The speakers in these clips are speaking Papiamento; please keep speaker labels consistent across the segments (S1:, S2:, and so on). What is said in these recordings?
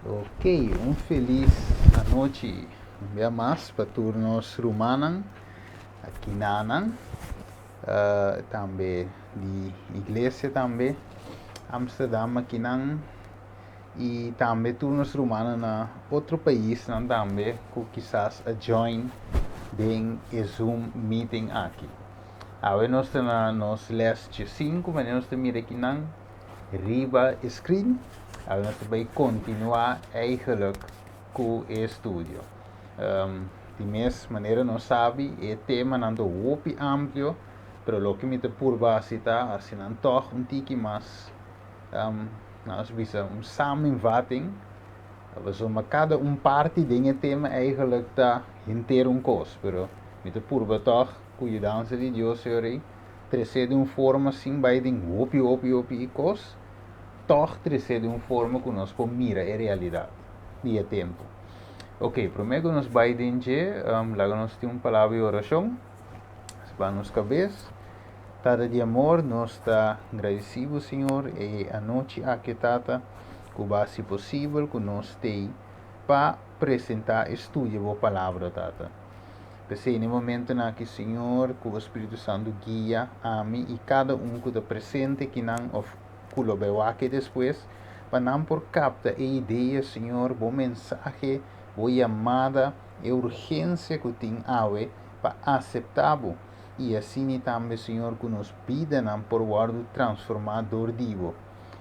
S1: Ok, un felis anochi un bia mas pa tur nos rumannan akinanan, tambe di iglesia tambe Amsterdam akinan i tambe tur nos rumannan na otro paisnan tambe ku kisas a join den e Zoom meeting aki. Awe nos ta na nos les 5, manera nos ta mira akinan riba e screen. Awe nos ta bai kontinuá eigenlijk ku e estudio. Di mes manera nos sabi e temanan ta hopi amplio, pero loke mi ta purba hasi ta hasi nan tòg un tiki mas, nos bisa un samenvatting, pasobra kada un parti den e tema eigenlijk ta henter un kos, pero mi ta purba tòg ku yudansa di Dios, Señor, ei tresé den un forma sin bai den hopi hopi hopi kos, tòg tresé den un forma ku nos por mira e realidat di e tempu. Ok, promé ku nos bai den dje, laga nos tin un palabra di orashon. Nos nos kabes. Tata di amor, nos ta gradisí bo, Señor, e anochi aki, Tata, ku bo a hasi posibel ku nos t'ei pa presentá i studia bo palabra, Tata. P'esei na e momentonan aki, Señor, ku bo Spiritu Santu guia ami i kada un ku ta presente akinan òf ku lo bai wak despues, pa nan por kapta e idea, Señor, bo mensahe, bo yamada, e urgensia ku tin awe pa aseptá bo, i asina tambe, Señor, ku nos bidanan por wòrdu transformá dor di bo.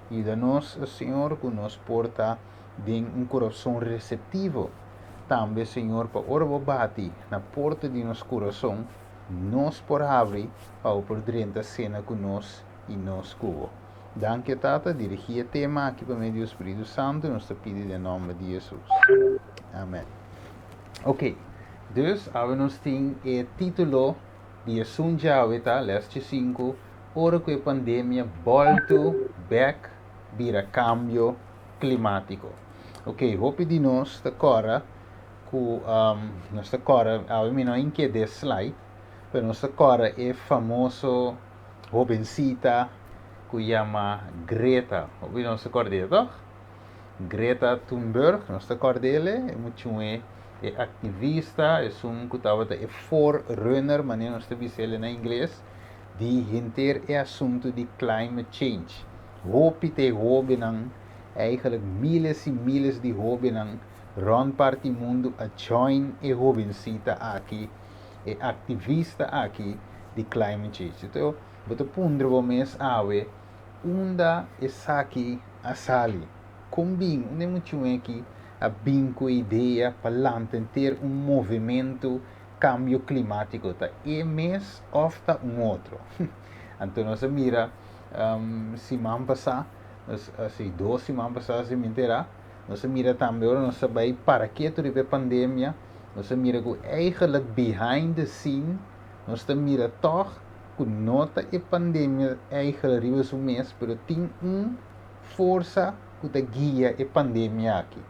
S1: Yuda nos, Señor, ku nos por ta den un kurason reseptivo. Tambe, Señor, pa ora bo bati na porta di nos kurason, nos por habri pa bo por drenta sena ku nos i nos ku bo. Danki, Tata, dirigí e tema aki pa medio di Spiritu Santu, nos ta pidi den nòmber di Hesus. Amèn. Ok, dus awe nos tin e título di esun djawe ta, les 5, ora ku e pandemia bòltu bèk bira kambio klimátiko. Ok, hopi di nos ta kòrda ku nos ta kòrda, awe mi no a inkede e slide, pero nos ta kòrda e famoso hobensita ku yama Greta. Hopi di nos ta kòrd'é, tòg? Greta Thunberg, nos ta kòrd'é, e muchu e aktivista, esun ku tabata e forerunner, manera nos ta bis'é na ingles, di henter e asuntu di climate change. Hopi te hóbennan, eigenlijk miles i miles di hóbennan rònt parti mundu a join e hobensita aki, e aktivista aki di climate change. Anto, bo ta puntra bo mes awe, unda esaki a sali? Kon bin, unda e muchu aki a bin ku e idea pa lanta henter un movementu kambio klimátiko? Ta e mes òf ta un otro? Anto nos a mira siman pasá, nos, si, 2 siman pasá, si mi enterá, nos a mira tambe ora nos a bai para ketu riba e pandemia, nos a mira ku eigenlijk behind the scene, nos ta mira tòg ku no ta e pandemia eigenlijk riba su mes, pero tin un forsa ku ta guia e pandemia aki.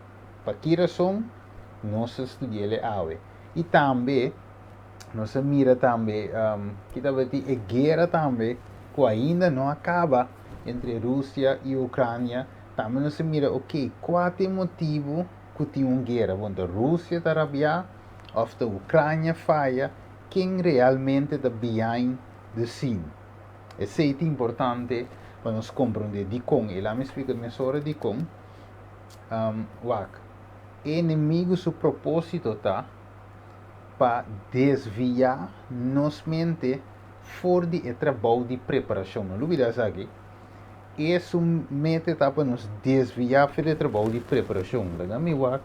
S1: Pa ki rason? Nos a studi'é awe. I tambe nos a mira tambe ku tabatin e guera tambe ku ainda no a kaba entre Rusia i Ukrania. Tambe nos a mira, ok, kua ta e motibu ku tin un guera? Bon, ta Rusia ta rabiá òf ta Ukrania faya? Ken realmente ta behind the scene? Esei ta importante pa nos komprondé dikon. I laga mi splika mesora dikon. Wak, e enemigu su propósito ta pa desviá nos mente for di e trabou di preparashon. No lubidá esaki. E su meta ta pa nos desviá for di e trabou di preparashon. Laga mi wak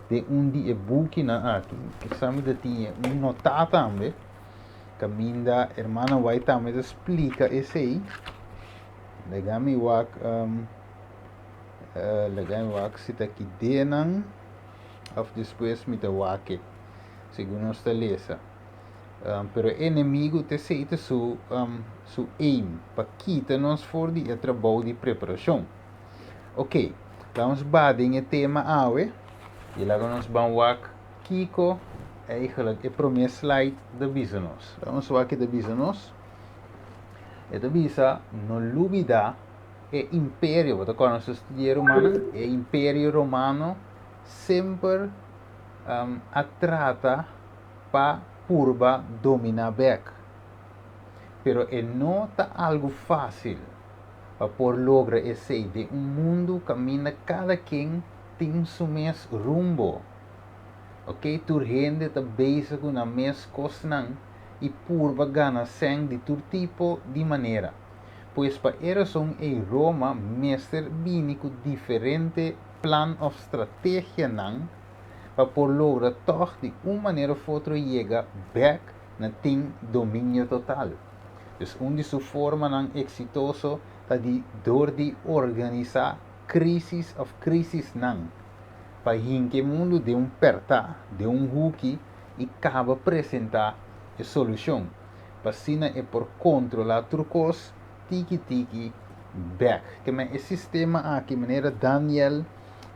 S1: den un di e bukinan aki, kisas mi ta tin un notá tambe, kaminda hermana White tambe ta splika esei. Laga mi wak si ta aki denan òf despues mi ta wak e, segun nos ta lesa. Pero e enemigu ta esei ta su aim, pa kita nos for di e trabou di preparashon. Ok, laga nos bai den e tema awe i laga nos ban wak kiko eigenlijk e promé slide ta bisa nos. Laga nos wak e ta bisa nos. E ta bisa, no lubidá e imperio, bo ta kòrda nos a studia, rumannan, e Imperio Romano. Semper a trata pa purba dominá bèk. Pero e no ta algu fásil pa por logra esei den un mundu kaminda kada ken tin su mes rumbo. Ok, tur hende ta bezig ku nan mes kosnan i purba gana sèn di tur tipo di manera. Pues pa e rason ei Roma mester bini ku diferente plan òf strategianan pa por logra tòg di un manera òf otro yega bèk na tin dominio total. Dus un di su formanan eksitoso ta di dor di organisá krísis òf krísisnan pa hinka e mundu den un pèrtá, den un huki i kaba presentá e solushon pa asina e por kontrolá tur kos tiki tiki bèk. Ke men e sistema aki manera Daniel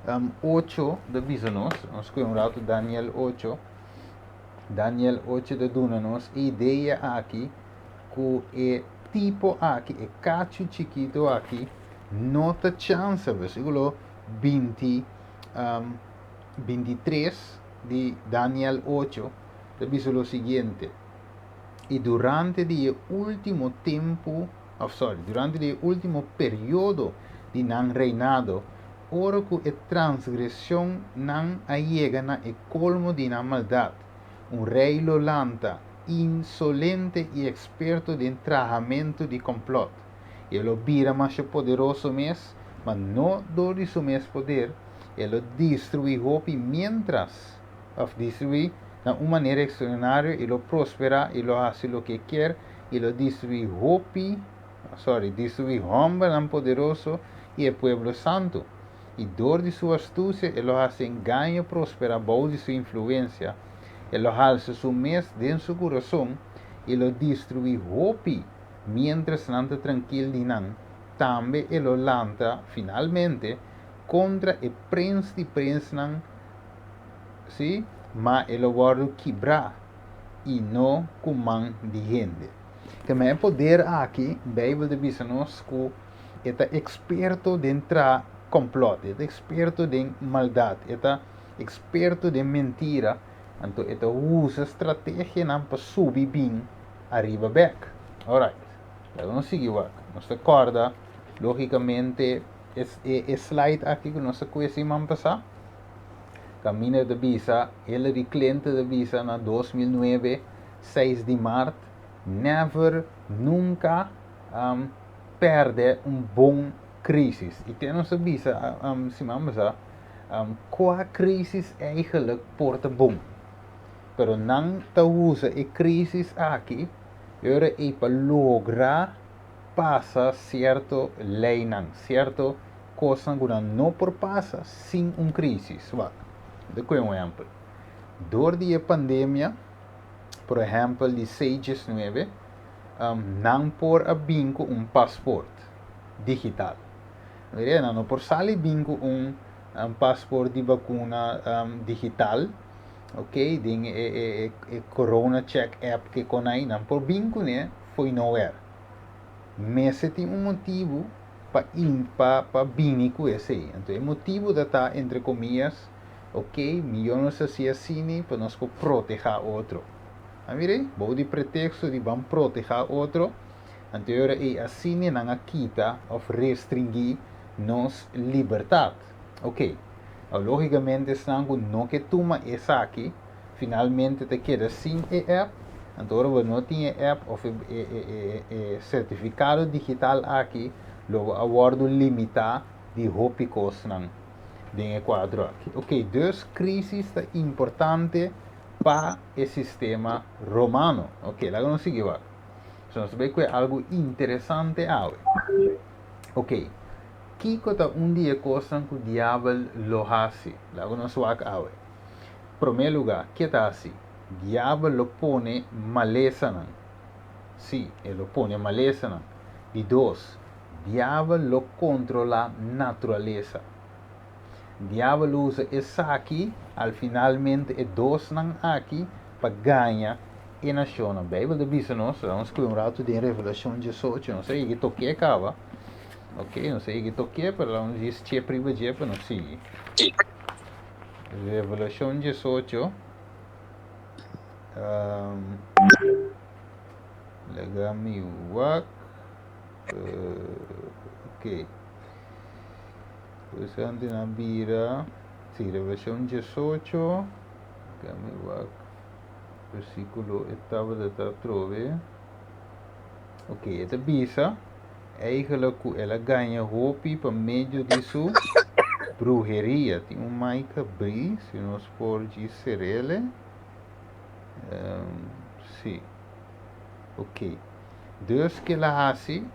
S1: 8 ta bisa nos, nos kohe un ratu Daniel 8, Daniel 8 ta duna nos e idea aki ku e tipo aki, e kachu chikitu aki no ta chansa, versíkulo 20, 23 di Daniel 8 ta bisa lo siguiente: I durante di e último tempu, òf sorry, durante di e último periodo di nan reinado, ora ku e transgreshonnan a yega na e kolmo di nan maldat, un rei lo lanta, insolente i eksperto den trahamentu di kòmplòt. E lo bira masha poderoso mes, ma no dor di su mes poder, e lo destruí hopi miéntras, òf destruí na un manera ekstraordinario i lo prosperá i lo hasi loke e kier i lo destruí hopi, sorry, destruí hòmbernan poderoso i e pueblo santu. I dor di su astusia e lo hasi engaño prosperá bou di su influensia, e lo halsa su mes den su kurason i lo destruí hopi miéntras nan ta trankil di nan, tambe e lo lanta finalmente kontra e prens di prensnan, Sí, ma e lo wòrdu kibrá, i no ku man di hende. Keme e poder aki, Beibel ta bisa nos ku e ta eksperto den traha kòmplòt, e ta eksperto den maldat, e ta eksperto den mentira, anto e ta usa strategianan pa subi bin ariba bèk. Alright, laga nos sigui wak. Nos ta kòrda lógikamente e slide aki ku nos a kue siman pasá. Kaminda ta bisa, Hillary Clinton ta bisa na 2009, 6 di mart, never, nunka pèrdè un bon krísis. I te nos a bisa siman pasá, kua krísis eigenlijk por ta bon? Pero nan ta usa e krísis aki e ora ei pa logra pasa sierto leinan, sierto kosnan ku nan no por pasa sin un krísis. Wak, mi ta kohe un ehèmpel. Dor di e pandemia, por ehèmpel di C19, nan por a bin ku un pasport digital. Mira, nan no por sali bin ku un pasport di bakuna digital, ok, den e e Corona Check app ke konai, nan por bin kuné fo'i nowhere. Mester tin un motibu pa pa pa bini ku esei. Anto e motibu ta ta entre komiyas, ok, mihó nos hasi asini pa nos por protehá otro. A mira ei, bou di preteksto di ban protehá otro, anto e ora ei asini nan a kita òf restringí nos libertat. Ok, lógikamente esnan ku no ke tuma esaki, finalmente ta keda sin e app, anto ora bo no tin e app of e sertifikado digital aki lo bo a wordo limita di hopi kosnan den e kuadro aki. Ok, dus krisis ta importante pa e sistema romano. Ok, laga nos sigui wak. So nos ta bay kue algo interesante awe. Ok, kiko ta un di e kosnan ku diabel lo hasi? Laga nos wak awe. Promé lugá, ke ta hasi? Diabel lo pone malesanan. Sí, e lo pone malesanan. Di dos, Diabel lo kontrolá naturalesa. Diabel lo usa esaki, al finalmente e dosnan aki, pa gaña e nashonnan. Beibel ta bisa nos, laga nos skirbi un ratu den Revelashon 18, nos a yega tokié kaba. Ok, nos a yega tokié, pero laga nos djis chep riba dje pa nos sigui. Revelashon 18. Laga mi wak. Ok. Pues antes na bira. Si, Revelashon 18. Laga mi wak. Versíkulo e tabata trobe. Ok, e ta bisa eigenlijk ku el a gaña hopi pa medio di su bruheria. Tin un mic abrí, si nos por djis ser'é. Si. Ok. Dus ku el a hasi,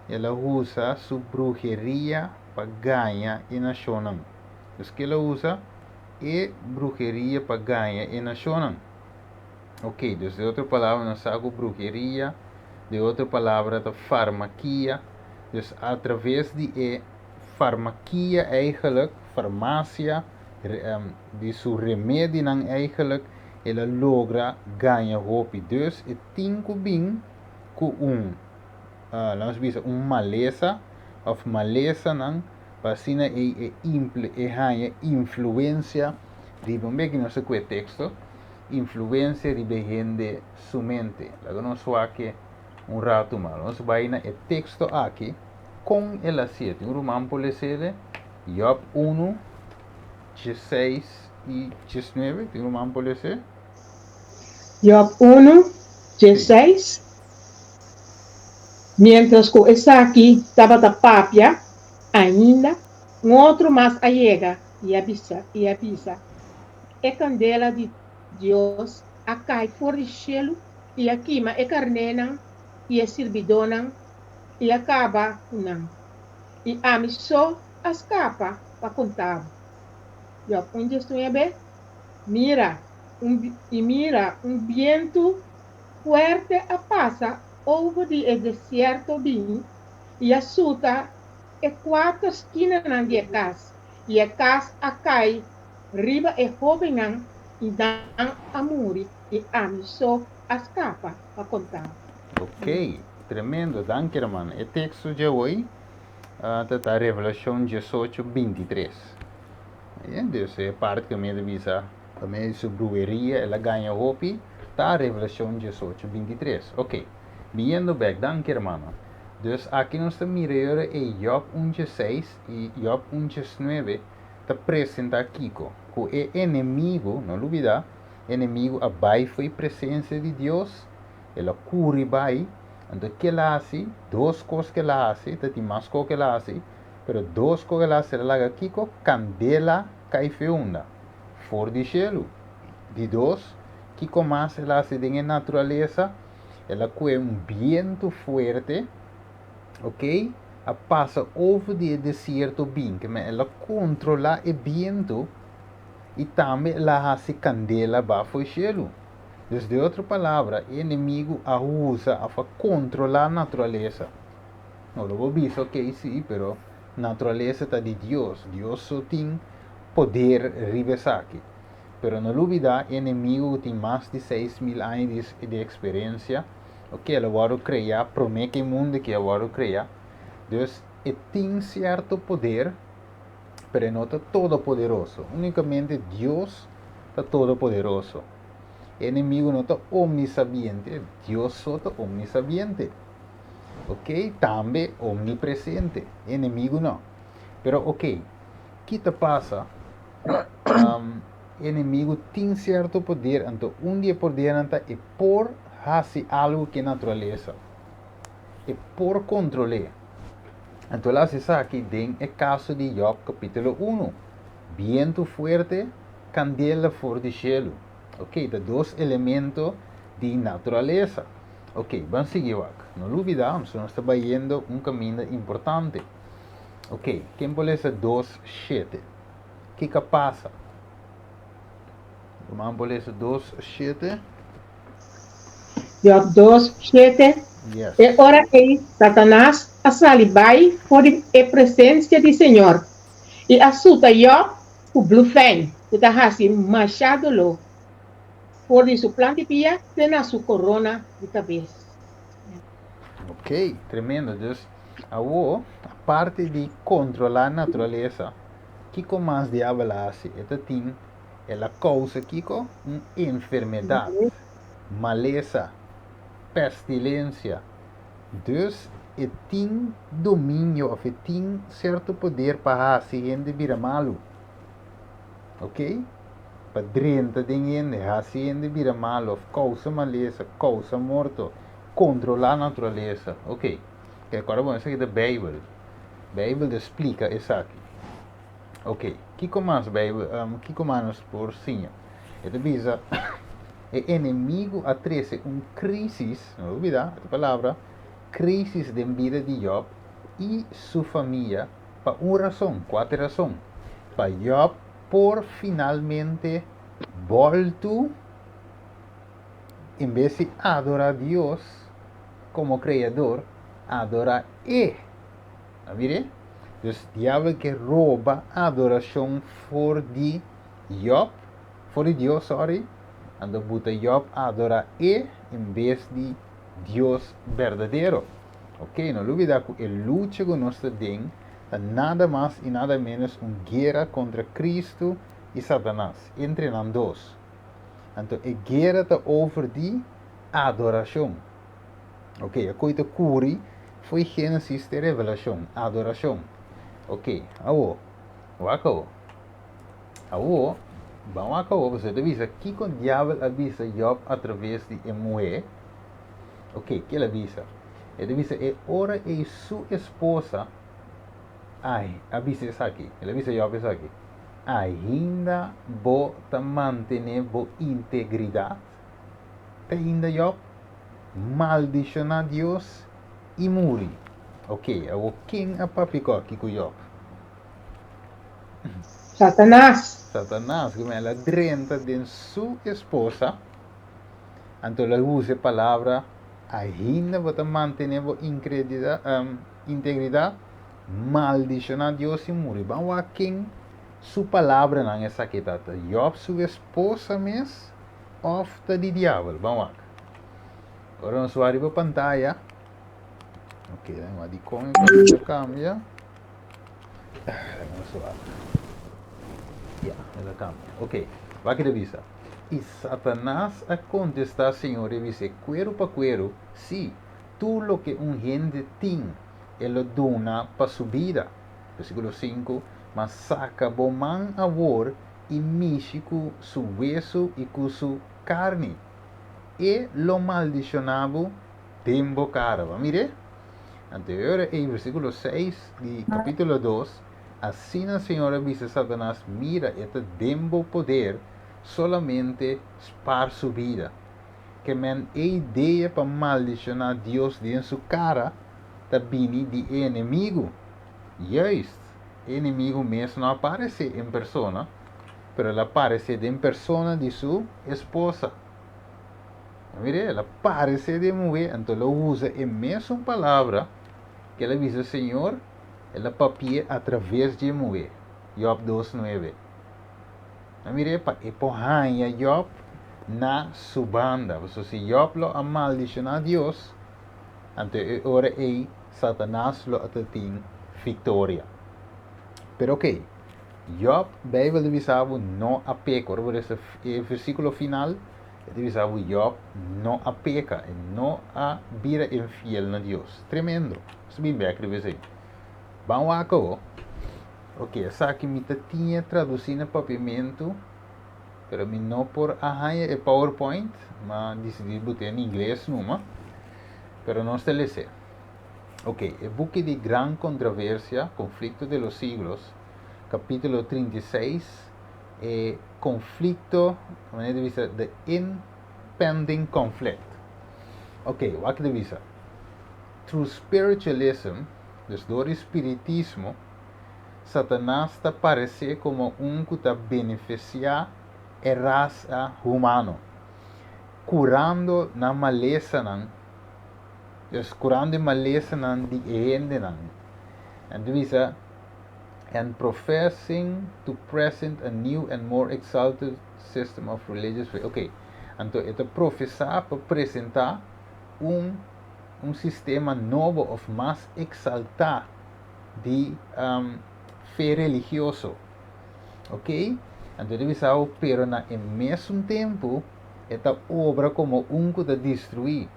S1: el a usa su bruheria pa gaña e nashonnan. Dus ku el a usa e bruheria pa gaña e nashonnan. Ok, dus den otro palabra nos sa ku bruheria, den otro palabra ta farmakia. Dus a traves di e farmakia eigenlijk, farmasia, di su remedinan eigenlijk, el a logra gaña hopi. Dus e tin ku bin ku un, laten we bisa, un malesa òf malesanan pa asina e e haña influensia riba, un bes ku nos a kue teksto, influensia riba e hende su mente. Laga nos wak un ratu mas. Nos bai na e teksto aki kon el a hasié. Tin un ruman por les'é? Job 1, 16 i 19. Tin un ruman por les'é?
S2: Job 1, 16. Mientras ku esaki tabata papia, ainda, un otro mas a yega i a bisa: "E kandela di Dios a kai for di shelu i a kima e karnénan i e sirbidónan i a kaba ku nan. I ami so a skapa pa konta bo." Job 1, 19. I mira, un bientu fuerte a pasa over di e desierto bin i a suta e kuater skinanan di e kas. I e kas a kai riba e hóbennan i nan a muri i ami so a skapa pa konta.
S1: Ok, tremendo. Danki, ruman. E teksto di awe ta Revelashon 18, 23. Dus e parti ku mi a bisa, pa medio di su bruheria, el a gaña hopi, ta Revelashon 18, 23. Ok, biniendo bèk, danki, ruman. Dus aki nos ta mira e Job 1, 6 i Job 1, 9 ta presentá kiko. Ku e enemigu, no lubidá, enemigu a bai for di presensia di Dios, el a kuri bai, anto kiko el a hasi? Dos kos ku el a hasi, tin mas kos ku el a hasi, pero dos kos ku el a hasi, el a laga kiko? Kandela kai for unda, for di shelu. Di dos, kiko mas el a hasi den naturalesa? El a kue un bientu fuerte, ok? A pasa over di e desierto bin, ke el a kontrolá e bientu i tambe el a hasi kandela baha for di shelu. Dus den otro palabra, e enemigu a usa pa kontrolá naturalesa. No, lo bo bisa, ok, si, pero naturalesa ta di Dios. Dios so tin poder riba esaki. Pero no lubidá, enemigu tin mas di 6 mil aña di eksperensia. Ok, el a wòrdu kreá, promé ku e mundu ku a wòrdu kreá. Dus, e tin sierto poder, pero no ta todopoderoso. Únikamente Dios ta todopoderoso. Enemigu no ta omnisabiente, Dios so ta omnisabiente. Ok? Tambe omnipresente. Enemigu no. Pero ok, kiko ta pasa? Enemigu tin sierto poder, anto un di e podernan ta e por hasi algu ku naturalesa. E por kontrolá. Anto el a hasi esaki den e kaso di Job kapítulo 1. Bientu fuerte, kandela for di shelu. Ok, ta dos elemento di naturalesa. Ok, ban sigui wak. No lubidá, nos ta bayendo un kaminda importante. Ok, ken por lesa 2, 7? Kiko a pasa? Ban por lesa 2, 7.
S2: Job 2, 7.
S1: Yes.
S2: E ora ei Satanas a sali bai for di e presensia di Señor. I a suta Job ku blufein, ku ta hasi masha doló. For di su plant'i pia te na su korona di kabes.
S1: Ok, tremendo. Dus, awo, aparte di kontrolá naturalesa, kiko mas diabel a hasi? E tin El a kousa kiko? Un enfermedat, malesa, pestilensia. Dus e tin dominio òf e tin sierto poder pa hasi hende bira malu. Ok? Pa drenta den hende, hasi hende bira malu òf kousa malesa, kousa morto, kontrolá naturalesa. Ok. Rekòrda bon, esaki ta Beibel. Beibel ta splika esaki. Ok, kiko mas Beibel, kiko mas nos por siña? E ta bisa, e enemigu a trese un krísis, no lubidá e palabra, krísis den bida di Jòb i su famia pa un rason, kua ta e rason? Pa Jòb por finalmente bòltu en bes di adorá Dios komo Kreador, adorá e. A mir'é? Dus diabel ke roba adorashon for di Jòb, for di Dios, sòri, anto buta Jòb adorá e en bes di Dios berdadero. Ok, no lubidá ku e lucha ku nos ta den ta nada mas i nada ménos un guera kontra Kristu i Satanas, entre nan dos. Anto e guera ta over di adorashon. Ok, e koi ta kuri fo'i Génesis te Revelashon, adorashon. Ok, awo, wak awo. Awo, ban wak awo, pasobra ta bisa kiko diabel a bisa Jòb atraves di e muhé. Ok, ke el a bisa? E ta bisa e ora ei su esposa ai a bisa esaki, el a bisa Jòb esaki, Ainda bo ta mantené bo integridat? Te ainda Jòb? Maldishoná Dios i muri. Ok, awor ken a papia ku aki ku Jòb?
S2: Satanas.
S1: Satanas, ku el a drenta den su esposa, anto el a usa e palabra, Ainda bo ta mantené bo integridat? Maldishoná Dios i muri. Ban wak ken su palabranan esaki ta. Ta Jòb su esposa mes òf ta di diabel? Ban wak. Ora nos wak riba pantaya. Ok, dan wak dikon e kos ta kambia. Nos wak. Ya, el a kambia. Ok, wak e ta bisa. I Satanas a kontestá Señor i bis'é, Kueru pa kueru, sí, tur loke un hende tin, e lo duna pa su bida. Versíkulo sinku, Ma saka bo man awor i mishi ku su wesu i ku su karni. E lo maldishoná bo den bo kara. Bo a mir'é? Anto e ora ei, versíkulo seis di kapítulo dos, Asina Señor a bisa Satanas, Mira, e ta den bo poder, solamente spar su bida. Ke men e idea pa maldishoná Dios den su kara ta bini di e enemigu. Juist, e enemigu mes no a paresé en persona, pero el a paresé den persona di su esposa. Mira, el a paresé den muhé, anto el a usa e mesun palabra ku el a bisa Señor, el a papi'é atraves dje muhé. Job dos nuebe. Mira, pa e por haña Job na su banda. Pasobra si Job lo a maldishoná Dios, Anto e ora ei Satanas lo a ta tin viktoria. Pero oke, Jòb, Beibel ta bisa bo, no a peka. Ora bo lesa e versíkulo final, e ta bisa bo Jòb no a peka, e no a bira infiel na Dios. Tremendo! Nos ta bin bèk riba esei. Ban wak awo. Oke, esaki mi ta tiña tradusí na papiamentu, pero mi no por a haña e PowerPoint, m'a disidí bot'é na ingles numa. Pero nos ta les'é. Ok, e buki di Gran Controversia, Conflicto de los Siglos, capítulo 36, e conflicto, manera di bisa, the impending conflict. Ok, wak ta bisa, Through spiritualism, dus door di spiritismo, Satanas ta paresé komo un ku ta benefisiá e rasa humano. Kurando nan malesanan, dus kurando e malesanan di e hendenan. Nan ta bisa, and professing to present a new and more exalted system of religious faith. Ok, anto e ta profesá pa presentá un un sistema nobo of mas eksaltá di fe religioso. Ok? Anto e ta bisa bo, pero na e mesun tempu e ta obra komo un ku ta destruí.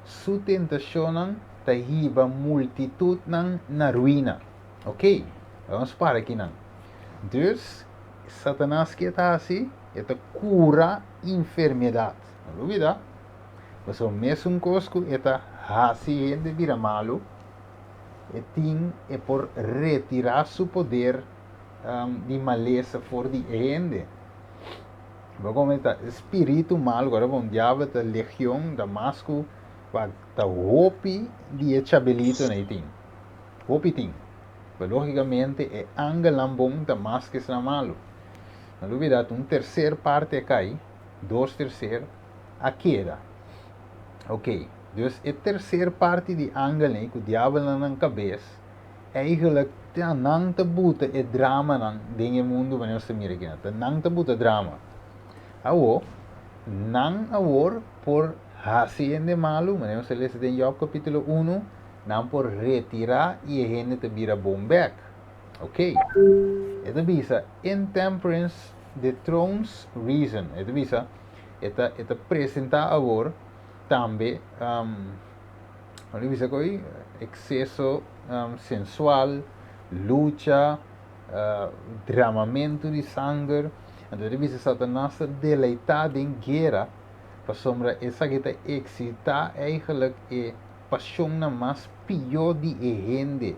S1: Su tentashonnan ta hiba multitutnan na ruina. Ok, laga nos para akinan. Dus, Satanas ke ta hasi? E ta kura enfermedat. No lubida. Pasobra mesun kos ku e ta hasi hende bira malu, e tin e por retirá su poder di malesa for di e hende. Bo komo ta spiritu malu, ora bo un diabel ta legion, ta mas ku ta hopi di e chabelitonan ei tin. Hopi tin. Pero lógicamente e angelnan bon ta mas ku esnan malu. No lubida ta un tercer parte a kai, dos tercer a keda. Ok, dus e tercer parti di angelnan ei ku diabelnan nan kabes, eigenlijk ta nan ta buta e dramanan den e mundu manera nos ta mira akinan. Ta nan ta buta drama. Awor, nan awor por hasi hende malu, manera nos ta lesa den Job kapítulo unu, nan por retirá i e hende ta bira bon bèk. Ok. E ta bisa, Intemperance dethrones reason. E ta bisa, e ta, e ta presentá awor tambe, um, lo ta bisa koe, ekseso um, sensual, lucha, uh, dramamentu di sanger. Anto e ta bisa Satanas ta deleitá den guera, pasobra esaki ta eksitá eigenlijk e pasionnan mas pió di e hende.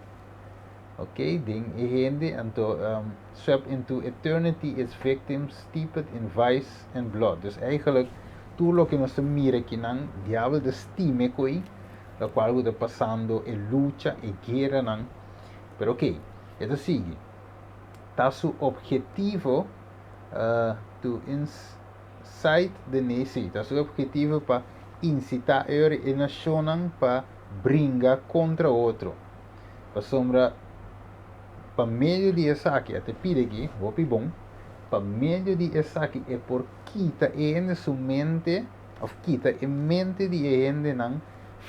S1: Ok, den e hende, anto um, swept into eternity its victims steeped in vice and blood. Dus eigenlijk, tur loke nos ta mira akinan, diabel ta stime koe, lokual ku ta pasando, e lucha, e gueranan. Pero ok, e ta sigui. Ta su objetivo uh, to incite the nation, ta su objetivo pa insitá e nashonnan pa bringa kontra otro. Pasobra pa medio di esaki, a te pidi aki, hopi bon, pa medio di esaki e por kita e hende su mente, òf kita e mente di e hendenan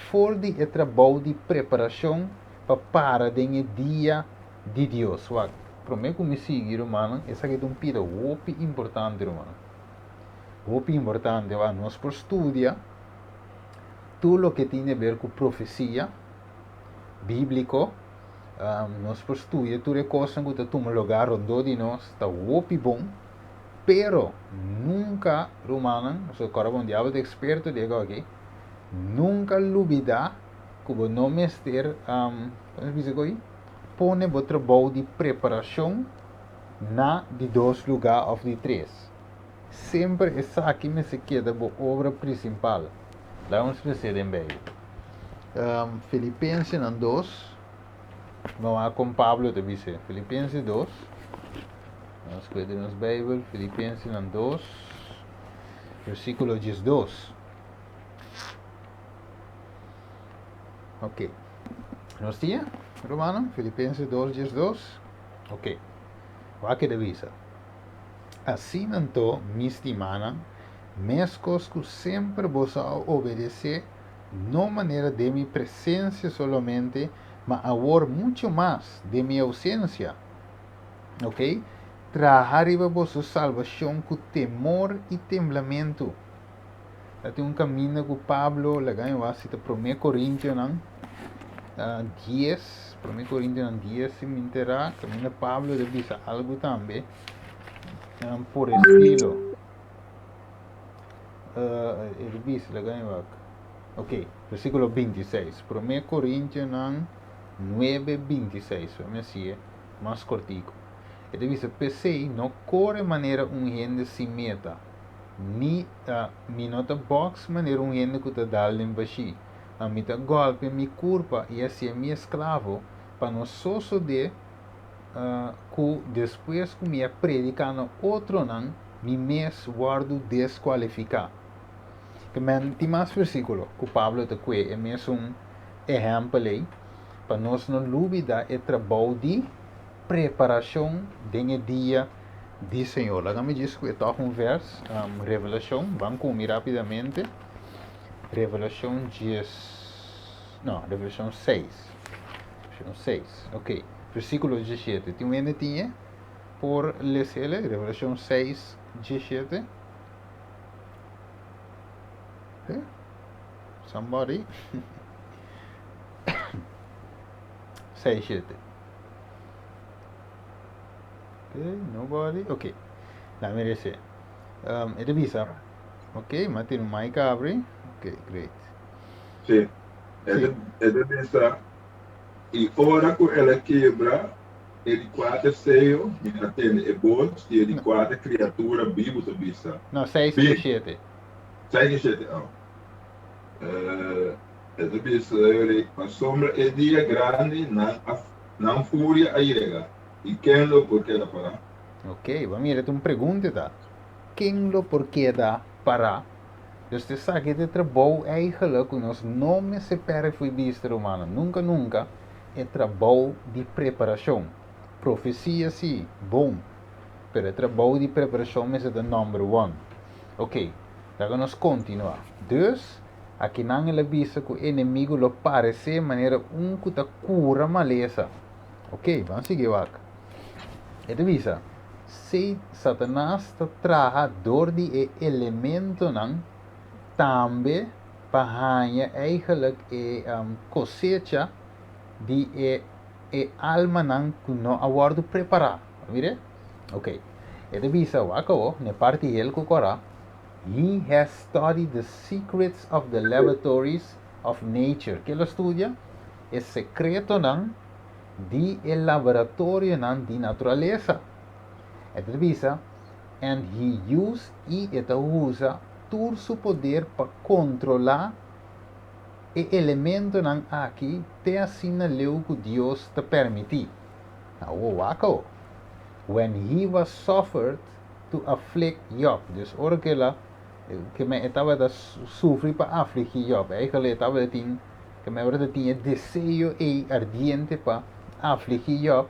S1: for di e trabou di preparashon pa para den e dia di Dios. Wak, promé ku mi sigui, rumannan, esaki ta un pida hopi importante, rumannan. Hopi importante, wak, nos por studia tur loke tin di ber ku profesia bíbliko, nos por studia tur e kosnan ku ta tuma lugá rondó di nos, ta hopi bon, pero nunka, rumannan, pasobra kòrda bon, diabel ta eksperto di e kos aki, nunka lubidá ku bo no mester, kon ta bisa ku ei? Pone bo trabou di preparashon na di dos lugá òf di tres. Semper esaki mester keda bo obra prinsipal. Laga nos lesa den Beibel. Filipensenan 2, nos wak kon Pablo ta bis'é. Filipense 2, nos kue den nos Beibel, Filipensenan 2, versíkulo 12. Ok. Nos tin, rumannan? Filipense 2, 12. Ok. Wak e ta bisa. Asina anto, mi stimánan, meskos ku semper boso a obedesé, no manera den mi presensia solamente, ma awor muchu mas den mi ousensia, ok, traha riba boso salbashon ku temor i temblamentu. Ta tin un kaminda ku Pablo laga mi wak si ta Promé Korintionan 10, Promé Korintionan 10 si mi entera, kaminda Pablo ta bisa algu tambe por estilo. E ta bisa, laga mi wak. Ok, versíkulo 26. Promé Korintionan 9, 26. Mi a si'e mas kortiku. E ta bisa, P'esei no kore manera un hende sin meta. Ni ta mi no ta box manera un hende ku ta dal den bashí, ma mi ta gòlpia mi kurpa i hasié mi esklavo pa no sosodé ku despues ku mi a prediká na otronan, mi mes wòrdu deskualifiká. Ke men tin mas versíkulo ku Pablo ta kue e mesun ehèmpel ei pa nos no lubidá e trabou di preparashon den e dia di Señor. Laga mi djis ku e tòg un vèrs, Revelashon, ban ku mi rápidamente. Revelashon djes, no, Revelashon seis. Revelashon seis, ok. Versíkulo diesshete. Tin un hende tin e? por lesele? Revelashon 6, 17. Eh? Somebody? 6, 7. Ok, nobody? Ok. Laat me lese. E ta bisa. Ok, ma tin un mic abri. Ok, great.
S3: Sí. E ta bisa, I ora ku el a kebra e di kuater seyo, mi a tende e bos di e di kuater kriatura bibu ta bisa.
S1: No, seis ku shete.
S3: Seis ku shete, oh. E ta bisa, Pasobra e dia grandi nan furia a yega, i ken lo por keda pará?
S1: Ok, bo a mira ta un pregunta ta, ken lo por keda pará? Dus ta esaki ta e trabou eigenlijk ku nos no mester pèrdè fo'i bista, rumannan, nunka nunka, e trabou di preparashon. Profesia si, bon, pero e trabou di preparashon mester ta number one. Ok, laga nos kontinuá. Dus, akinan el a bisa ku e enemigu lo paresé manera un ku ta kura malesa. Ok, ban sigui wak. E ta bisa, Si Satanas ta traha dor di e elementonan tambe pa haña eigenlijk e kosecha di e e almanan ku no a wòrdu prepará. Mire? Ok. E ta bisa, wak awo, na e parti hel ku kòrá, He has studied the secrets of the laboratories of nature. Ke lo studia? E sekretonan di e laboratorionan di naturalesa. E ta bisa, And he use i e ta usa tur su poder pa kontrolá e elementonan aki te asina leu ku Dios ta permití. Awor wak awor. When he was suffered to afflict Job. Dus ora ku el a, ke men e tabata sufri pa afligí Job. Eigenlijk e tabata tin Ke men ora ta tin e deseo ei ardiente pa afligí Job,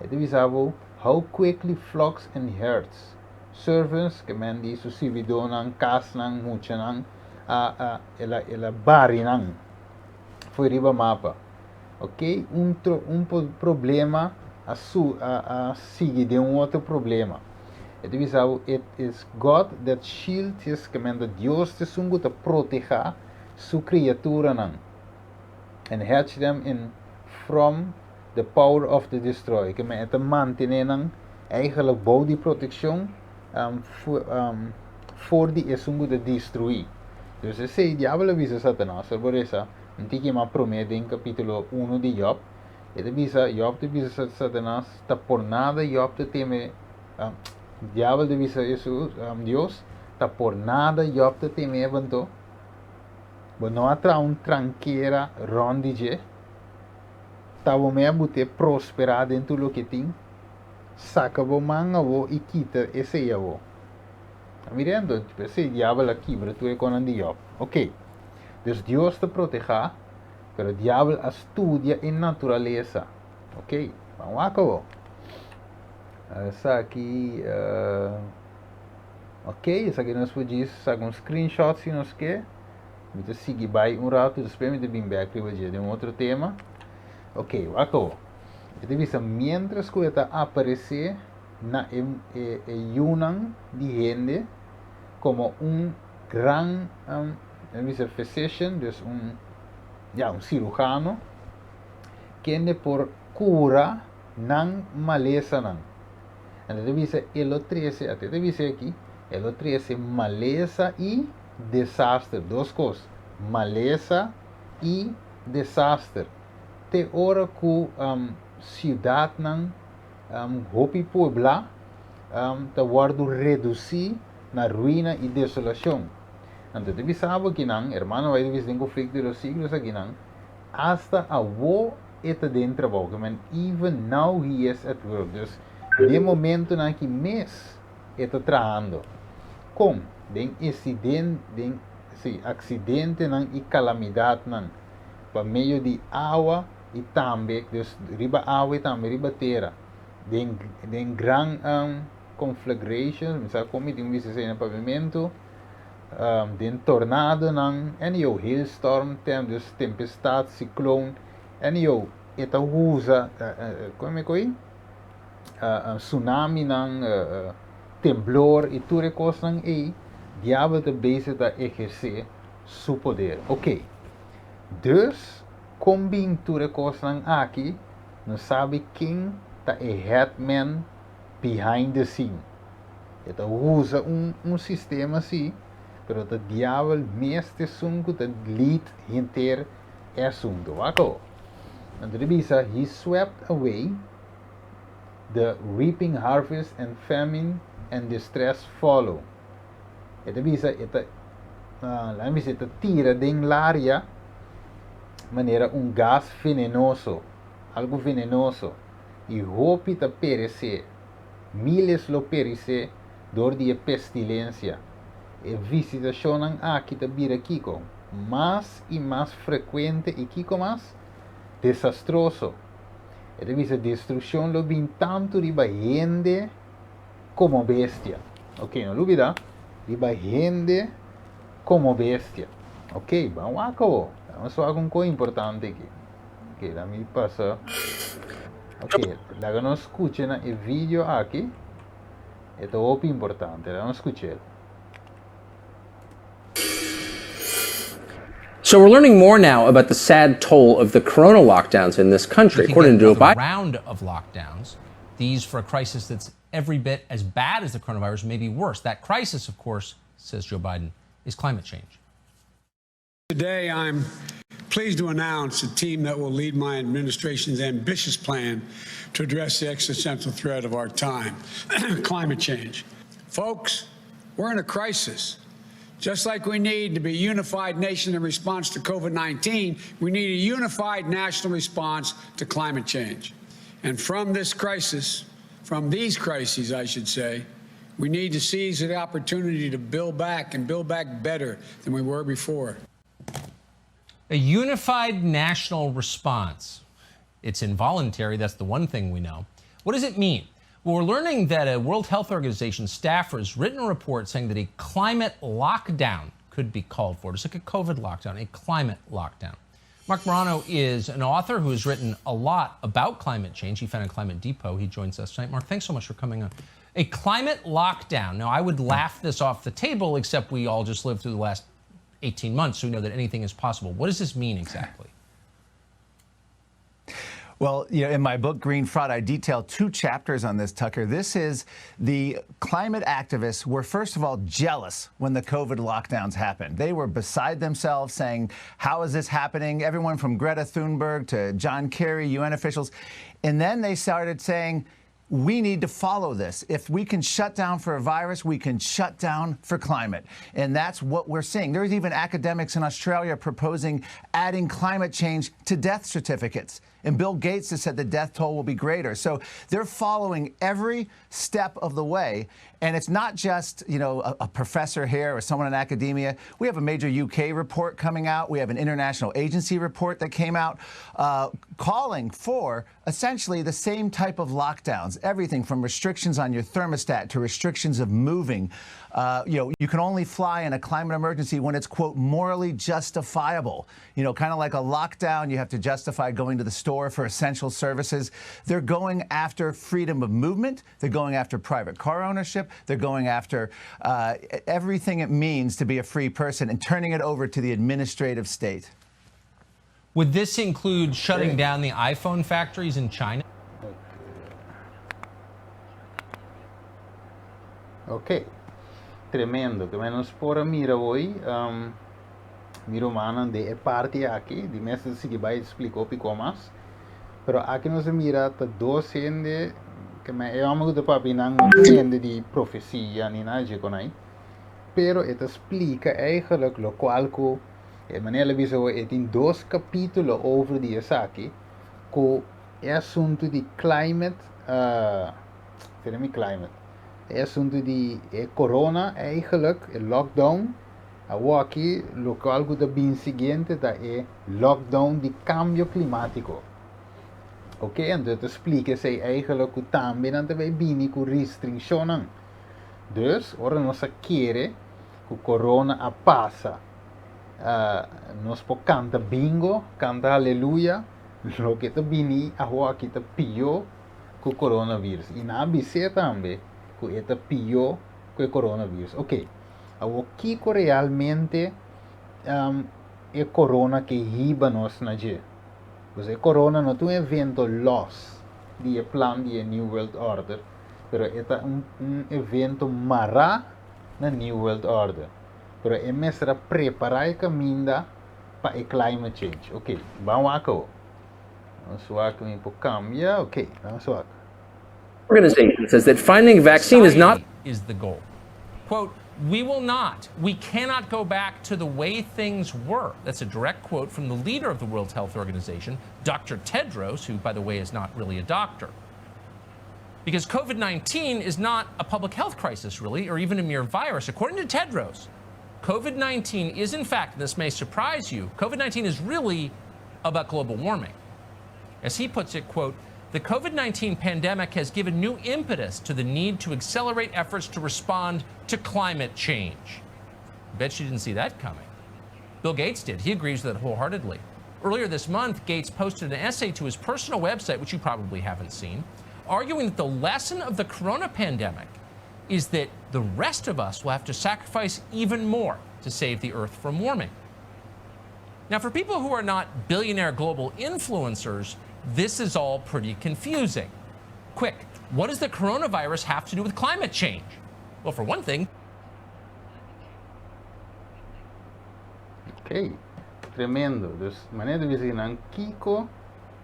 S1: e ta bisa bo, How quickly flocks and herds, servants, ke men di su sirbidónan, kasnan, muchanan, a a el a el a bari nan fo'i riba mapa. Oke, un tro un problema a su a a sigui den un otro problema. E ta bisa bo, It is God that shields his, ke men ta Dios ta esun ku ta protehá su kriaturanan, and hedge them in from the power of the destroyer, ke men e ta mantené nan eigenlijk bou di protekshon for di esun ku ta destruí. Dus esei diabel a bisa Satanas, por esa un tiki mas promé den kapítulo uno di Job, e ta bisa, Job ta bisa Satanas, ta por nada Job ta teme, diabel ta bisa Hesus, Dios, ta por nada Job ta teme bo anto? Bo no a traha un trankera rònt di dje? Ta bo mei a but'é prosperá den tur loke tin? Saka bo man awó i kita esei awó. Ta mirando? P'esei diabel a kibra tur e konan di Jòb. Oké. Dus Dios ta protehá, pero diabel a studia e naturalesa. Oké, ban wak awó. Esaki. Ok, esaki nos por djis saka un screenshot si nos ke. Mi ta sigui bai un ratu, despues mi ta bin bek riba dje den un otro tema. Ok, wak awo. E ta bisa mientras ku e ta aparesé na e e e yunan di hende komo un gran um, e bisa physician, dus un ya un cirujano, kende por kura nan malesanan. Anto ta bisa e lo trese, ate ta bisa aki, e lo trese malesa i desaster, dos kos, malesa i desaster, te ora ku siudatnan hopi pueblá ta wòrdu redusí na ruina i desolashon. Anto ta bisa bo akinan, hermano White ta bisa den Conflicto de los Siglos akinan, asta awo e ta den trabou, ke men even now he is at work, dus den momentonan aki mes e ta trahando. Kon? Den esiden, den, si, aksidentenan i kalamidatnan pa medio di awa i tambe, dus riba awa i tambe riba tera, den, den gran conflagrations, mi sa kon mi tin un bisa esei na papiamentu, den tornadonan, anyhow, hailstorm, tem, dus tempestad, cycloon, anyhow, e ta usa, kon mi koe? Tsunaminan, temblor i tur e kosnan ei, diabel ta bezig ta ehersé su poder. Oké. Dus, kon bin tur e kosnan aki, nos sabi ken ta e head man behind the scene. E ta usa un un sistema si, pero ta diabel mes ta esun ku ta lead henter e asuntu. Wak awo. Anto ta bisa, He swept away the reaping harvest and famine and distress follow. E ta bisa e ta laga mi bisa e ta tira den laria manera un gas venenoso, algo venenoso, i hopi ta peresé, miles lo perisé dor di e pestilensia. E visitashonnan aki ta bira kiko? Mas i mas frekuente i kiko mas? Desastroso. E ta bisa destrukshon lo bin tantu riba hende komo bestia. Ok, no lubida, riba hende komo bestia. Ok, ban wak awo. Nos wak un kos importante aki. Ok, la mi pasa. Ok, laga nos skucha na e video aki. E ta hopi importante, laga nos skuch'el.
S4: So we're learning more now about the sad toll of the corona lockdowns in this country. According to Joe Biden,
S5: round of lockdowns, these for a crisis that's every bit as bad as the coronavirus, maybe worse. That crisis, of course, says Joe Biden, is climate change.
S6: Today, I'm pleased to announce a team that will lead my administration's ambitious plan to address the existential threat of our time, climate change. Folks, we're in a crisis. Just like we need to be a unified nation in response to COVID 19, we need a unified national response to climate change. And from this crisis, from these crises, I should say, we need to seize the opportunity to build back and build back better than we were before.
S5: A unified national response. It's involuntary, that's the one thing we know. What does it mean? Well, we're learning that a World Health Organization staffer has written a report saying that a climate lockdown could be called for, just like a COVID lockdown, a climate lockdown. Marc Morano is an author who has written a lot about climate change. He founded Climate Depot. He joins us tonight. Marc, thanks so much for coming on. A climate lockdown. Now, I would laugh this off the table, except we all just lived through the last 18 months, so we know that anything is possible. What does this mean exactly?
S7: Well, you know, in my book, Green Fraud, I detail two chapters on this, Tucker. This is the climate activists were, first of all, jealous when the COVID lockdowns happened. They were beside themselves saying, how is this happening? Everyone from Greta Thunberg to John Kerry, UN officials. And then they started saying, we need to follow this. If we can shut down for a virus, we can shut down for climate. And that's what we're seeing. There's even academics in Australia proposing adding climate change to death certificates. And Bill Gates has said the death toll will be greater. So they're following every step of the way. And it's not just, you know, a, a professor here or someone in academia. We have a major UK report coming out. We have an international agency report that came out uh, calling for essentially the same type of lockdowns, everything from restrictions on your thermostat to restrictions of moving. Uh, you know, you can only fly in a climate emergency when it's, quote, morally justifiable. You know, kind of like a lockdown, you have to justify going to the store for essential services. They're going after freedom of movement. They're going after private car ownership. They're going after uh, everything it means to be a free person and turning it over to the administrative state.
S5: Would this include shutting down the iPhone factories in China?
S1: Ok, tremendo. Ke nos por a mira hoy, um, mi rumannan den e parti aki, di mes ta sigui bai splika hopi kos mas. Pero aki nos a mira ta dos hende, ke men e hòmber ku ta papia nan no ta hende di profesia ni nada dje konai, pero e ta splika eigenlijk lokual ku e manera el a bisa hoy e tin dos kapítulo over di esaki ku e asuntu di climate, uh, mi climate, e asuntu di e corona eigenlijk, e lockdown, Awoki lokual ku ta bin siguiente ta e lockdown di kambio klimátiko. Ok, anto e ta splika esei eigenlijk ku tambe nan ta bai bini ku restringshonnan. Dus, ora nos a kere ku korona a pasa, nos por kanta bingo, kanta haleluya, loke ta bini awoki ta pió. ku coronavirus. I nan a bis'é tambe ku e ta pió ku e coronavirus. Ok, awor kiko realmente e corona ke hiba nos na dje? Pues e corona no ta un evento lòs di e plan di e New World Order, pero e ta un evento mará na New World Order. Pero e mester a prepará e kaminda pa e climate change. Ok, ban wak awo. Nos wak mi por kambia. Ok, nos wak.
S4: Organization says that finding a vaccine is not
S5: is the goal. Quote, we will not, we cannot go back to the way things were. That's a direct quote from the leader of the World Health Organization, Dr. Tedros, who, by the way, is not really a doctor. Because COVID 19 is not a public health crisis, really, or even a mere virus. According to Tedros, COVID 19 is, in fact, and this may surprise you, COVID 19 is really about global warming. As he puts it, quote, the COVID 19 pandemic has given new impetus to the need to accelerate efforts to respond to climate change. Bet you didn't see that coming. Bill Gates did. He agrees with it wholeheartedly. Earlier this month, Gates posted an essay to his personal website, which you probably haven't seen, arguing that the lesson of the corona pandemic is that the rest of us will have to sacrifice even more to save the earth from warming. Now, for people who are not billionaire global influencers, this is all pretty confusing. Quick, what does the coronavirus have to do with climate change? Well, for one thing,
S1: Ok, tremendo. Dus manera di bisa nan kiko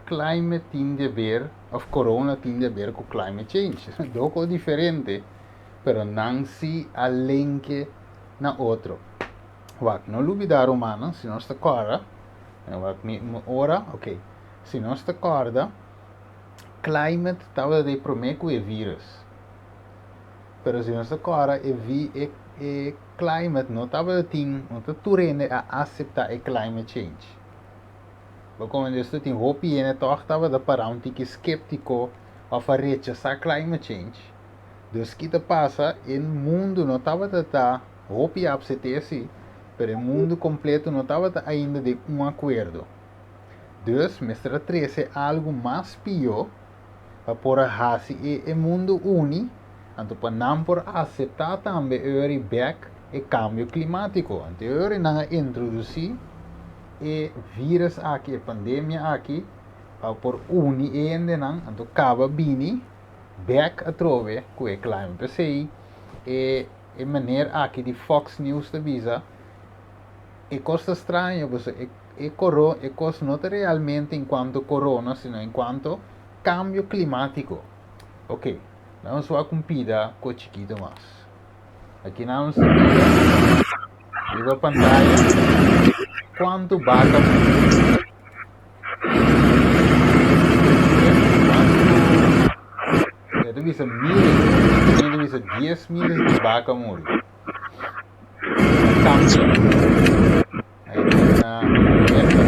S1: climate tin di haber of corona tin di haber ku climate change. Doko diferente, pero nan si a lenke na otro. Wak, no lubida rumannan, si nos ta kòrda, wak mi ora, ok, si nos ta kòrda, climate tabata di promé ku e virus. Pero si nos ta kòrda e vi e e climate no tabata tin, no ta tur hende a aseptá e climate change. Bo komende esto tin hopi hende tòg tabata pará un tiki sképtiko òf a rechasá climate change. Dus ki ta pasa, e mundu no tabata ta hopi apseté si, pero e mundu kompleto no tabata ainda den un akuerdo. Dus mester a trese algu mas pió pa por a hasi e e mundu uni, anto pa nan por aseptá tambe eur i bèk e kambio klimátiko. Anto eur i nan a introdusí e vírus aki, e pandemia aki, pa por uni e hendenan, anto kaba bini bèk atrobe ku e climate. P'esei e e meneer aki di Fox News ta bisa e kos ta straño pasobra e e coro e kos no ta realmente en cuanto corona sino en cuanto cambio climatico. Ok, nan nos wak un pida ko chikito mas. Aki nan nos ta mira riba pantaya cuanto baka muri. E ta bisa miles, e ta bisa dies miles di baka muri. Na Cambia. Ahí na Merca.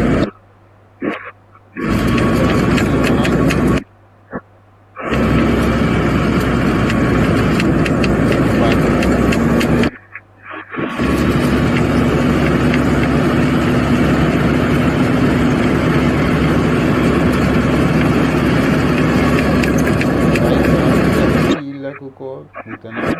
S1: Baka muri. Pila ku ko buta nan.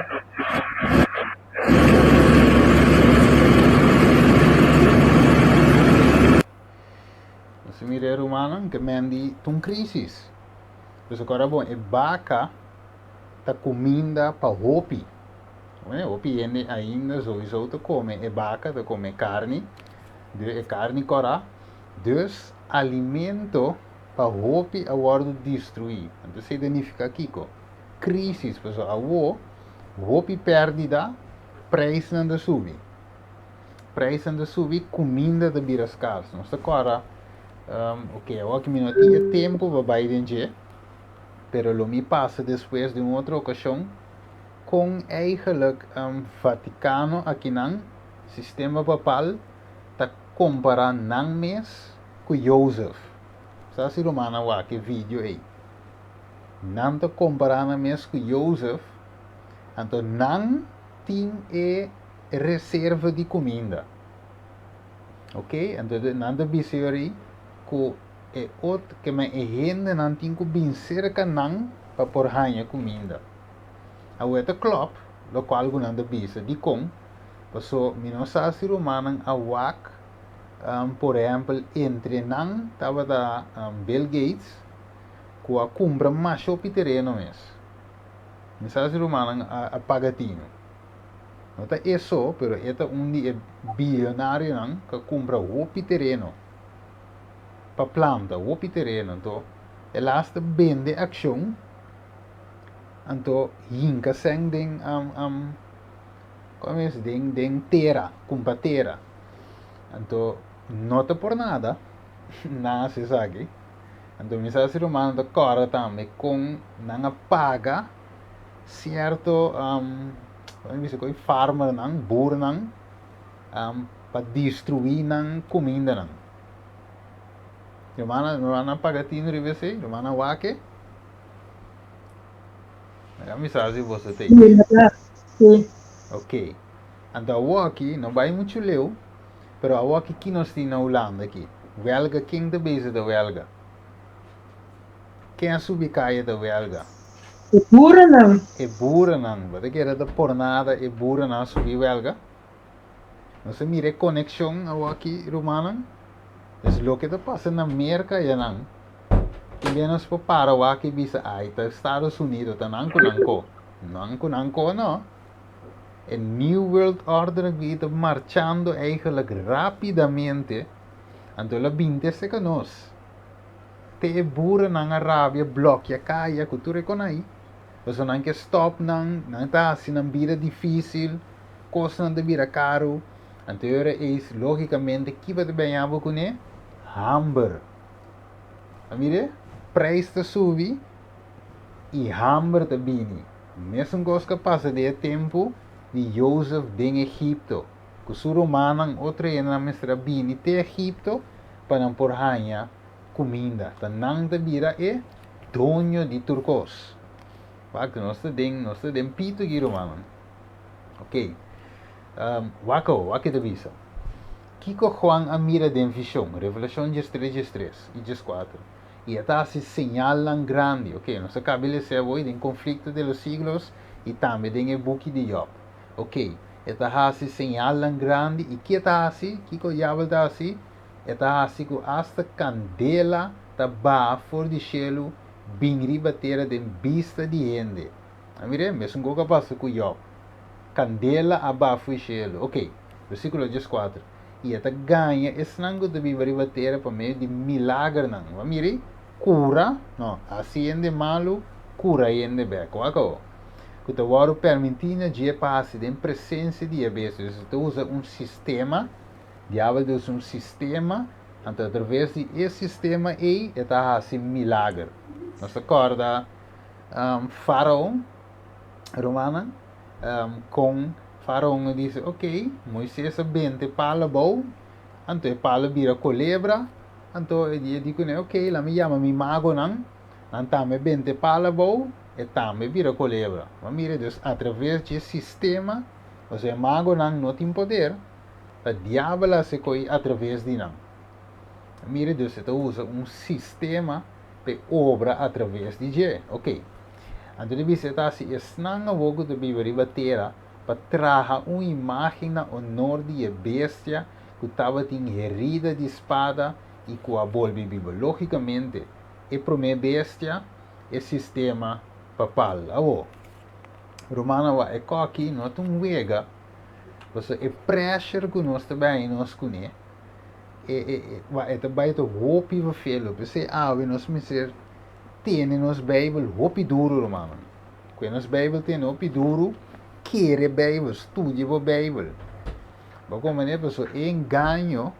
S1: Nos mira e rumannan ke men di ta un crisis. Pues akora bon e baka ta kuminda pa hopi. Hopi hende ainda sowieso ta kome e baka, ta kome karni, e karni kòrá. Dus alimento pa hopi a wòrdu destruí. Anto esei ta nifiká kiko? Krísis, pasobra awo hopi pèrdida, preisnan ta subi. Preisnan ta subi, kuminda ta bira skars. Nos ta kòrda, oke, awor ki mi no tin e tempu pa bai den dje, pero lo mi pasa despues den un otro okashon, kon eigenlijk Vaticano akinan, sistema papal, ta kompará nan mes ku Jozef. Sa si rumannan wak e video ei. Nan ta kompará nan mes ku Jozef, anto nan tin e reserva di kuminda. Ok, anto nan ta bisa yori ku e ot, ke men e hendenan tin ku bin serka nan. pa por haña kuminda. Awor e ta klòp lokual ku nan ta bisa. Dikon? Paso mi no sa si rumannan a wak, por ehèmpel entre nan tabata Bill Gates ku a kumpra masha hopi tereno mes. Mi sa si rumannan a paga tinu. No ta e so, pero e ta un di e bilionarionan ku a kumpra hopi tereno pa planta, hopi tereno. Anto e las ta bende akshon, anto hinka sèn den komo es den den tera, kumpra tera. Anto no ta por nada nan hasi esaki. Anto mi sa si rumannan ta kòrda tambe kon nan a paga sierto komo bisa koe farmernan, boernan pa destruí nan kumindanan. Rumannan rumannan a paga tinu riba esei, rumannan wak e. Laga mi sa si boso ta ei.
S2: Sí.
S1: Ok. Anto awoki no bai muchu leu, pero awoki ki nos tin na Hulanda aki? Welga, ken ta bezig ta welga? Ken a subi kaya ta welga?
S2: E boerennan.
S1: E boerennan. Bo ta kere ta por nada e boerennan a subi welga? Nos a mira e konekshon awoki, rumannan. Es loke ta pasa na Merka ayanan. Tin bia nos por para wak i bisa, ai, ta Estados Unidos, ta nan ku nan ko. Nan ku nan ko no. E New World Order aki ta marchando eigenlijk rapidamente, anto el a bin te seka nos. Te e burenan a rabia blokia kaya ku tur e konai. Pasobra nan ke stop nan, nan ta hasi nan bida difisil, kosnan ta bira karu. Anto e ora ei, logikamente, kiba ta baña bo kuné? Hamber. A mira, prijs ta subi i hamber ta bini. Mesun kos ku a pasa den e tempu di Jozef den Egipto, ku su rumannan otro hendenan mester a bini te Egipto pa nan por haña kuminda. Ta nan ta bira e doño di tur kos. Wak, nos ta den, nos ta den pito aki, rumannan. Ok. Wak awor, wak ke ta bisa. Kiko Juan a mira den vishon? Revelashon diestres, diestres i dieskuater. I e ta hasi señalnan grandi. Ok, nos a kaba lesa awor den Conflicto de los Siglos i tambe den e buki di Job. Ok, e ta hasi señalnan grandi i ki e ta hasi? Kiko diabel ta hasi? E ta hasi ku asta kandela ta baha for di shelu bin riba tera den bista di hende. A mira, mesun kos a pasa ku Job. Kandela a baha for di shelu. Ok, versíkulo dieskuater. I e ta gaña esnan ku ta biba riba tera pa medio di milagernan. Bo a mira ei? Kura, no, hasi hende malu, kura hende bek. Wak awor. Ku ta wòrdu permití na dje pa hasi den presensia di e bestia. Dus e ta usa un sistema, diabel ta usa un sistema, anto atraves di e sistema ei e ta hasi milager. Nos ta kòrda Faraon, rumannan, kon Faraon a bisa, Ok, Moises a benta e palo abou, anto e palo bira kolebra, anto e di kuné, Ok, laat mi yama mi magonan, nan tambe benta e palo abou, e tambe bira kolebra. Bo a mira, dus atraves dje sistema, pasobra e magonan no tin poder, ta diabel a hasi koi atraves di nan. A mira, dus e ta usa un sistema p'e obra atraves di dje. Ok. Anto di bisa e ta hasi esnan awor ku ta biba riba tera pa traha un imágen na onor di e bestia ku tabatin herida di spada i ku a bolbe biba. Lógikamente, e promé bestia, e sistema papal. Awor, rumannan, wak e kòki no ta un wega, pasobra e pressure ku nos ta bini nos kuné, e, e, e, wak e ta bai ta hopi vervelu. P'esei awe nos mester tene nos Bijbel hopi duru, rumannan. Ku nos Bijbel tene hopi duru, kere Bijbel, studia bo Bijbel. Bo komprende? Pasobra e engaño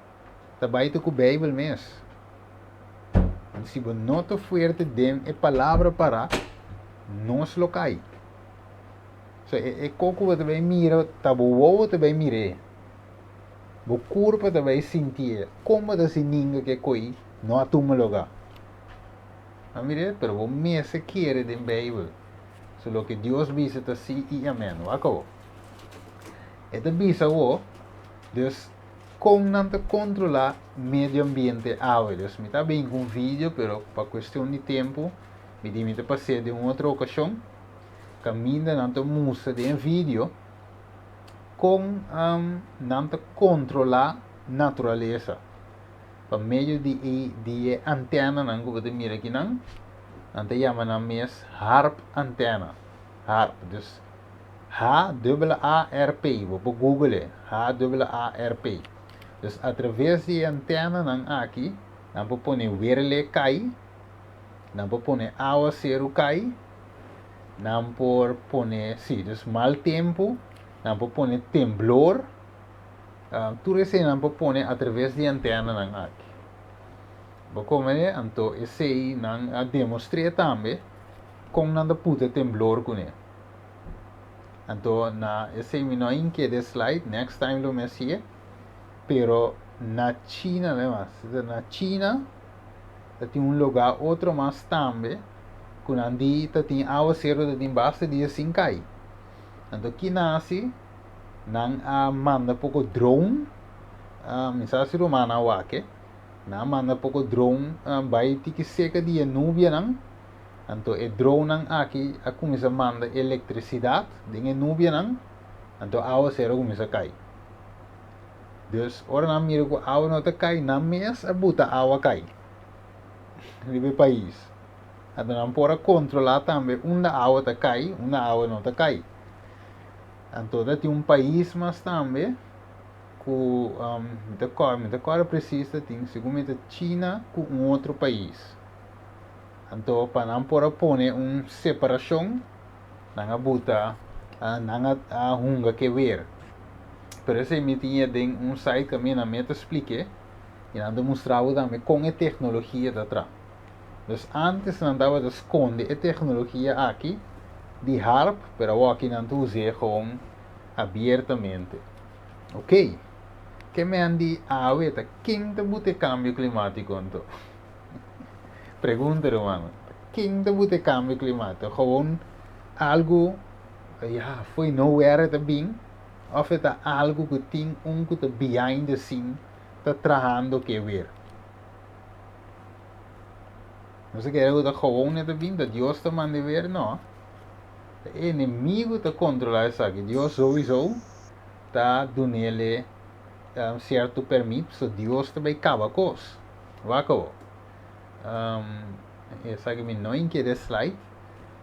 S1: ta bai ta ku Bijbel mes. Si bo no ta fuerte den e palabra para, nos lo kai. So, e, e koko bo ta bai mira, ta bo wowo ta bai mir'é. Bo kurpa ta bai sintié. Kon bo ta sininga ke koi no a tuma lugá? A mira, pero bo mester kere den Bijbel. So loke Dios bisa ta sí i amèn. Wak awor. E ta bisa awor, dus kon nan ta kontrolá medio ambiente awe. Dus mi ta bin ku un video, pero pa kuestion di tempu, Mi di mi ta pas'é den un otro okashon, kaminda nan ta mustra den e video kon nan ta kontrolá naturalesa pa medio di e di e antenanan ku bo ta mira akinan. Nan ta yama nan mes harp antena, harp, dus H-A-R-P, bo por google e, H-A-R-P. Dus atraves di e antenanan aki nan por pone werle kai, nan por pone awaseru kai, nan por pone, sí, dus mal tempu, nan por pone temblor, tur esei nan por pone atraves di antenanan aki. Bo komende, anto esei nan a demostr'é tambe kon nan ta puta temblor kuné. Anto na esei mi no a inkeda e slide, next time lo mi hasié, pero na China ademas, na China ta tin un lugá otro mas tambe ku nan di ta tin awaseru ta tin basta dia sin kai. Anto ki nan hasi? Nan a manda poko drone, mi sa si rumannan a wak e, nan a manda poko drone bai tiki seka di e nubianan, anto e dronenan aki a kuminsá manda elektrisidat den e nubianan, anto awaseru a kuminsá kai. Dus ora nan mira ku awa no ta kai, nan mes a buta awa kai riba e pais. Anto nan por a kontrolá tambe unda awa ta kai, unda awa no ta kai. Anto ta tin un pais mas tambe ku mi ta kòrda, mi ta kòrda presis ta tin segun mi ta China ku un otro pais. Anto pa nan por a pone un separashon nan a buta nan a hunga ke weer. Pero esei mi tin e den un site kaminda nan mi ta splik'é i nan ta mustra bo tambe kon e teknologia ta traha. Dus antes nan tabata skonde e teknologia aki di harp, pero awoki nan ta us'é gewoon abiertamente. Ok, ke men di awe ta ken ta buta e kambio klimátiko anto? Pregunta rumannan, ta ken ta buta e kambio klimátiko? Gewoon algu ya fo'i nowhere e ta bin òf e ta algu ku tin un ku ta behind the scene ta trahando ke weer? Nos a kere ku ta gewoon e ta bin, ta Dios ta manda e weer? No. Ta e enemigu ta kontrolá esaki. Dios souiso ta dun'el sierto permit, so Dios ta bai kaba kos. Wak awor. Esaki mi no inkier e slide,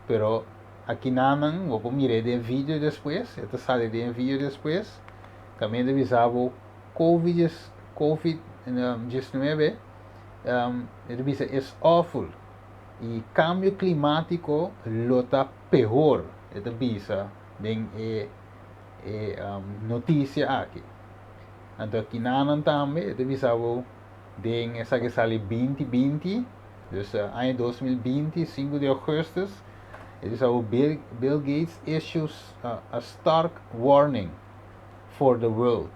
S1: pero akinanan bo por mir'é den video despues, e ta sali den video despues, kaminda ta bisa bo Covid Covid 19 e ta bisa es awful y cambio climatico lo ta peor e ta bisa den e e noticia aki. Anto akinanan tambe e ta bisa bo den esaki sali binti binti, dus aña 2020, sinku di augustus, e ta bisa bo Bill Bill Gates issues a stark warning for the world.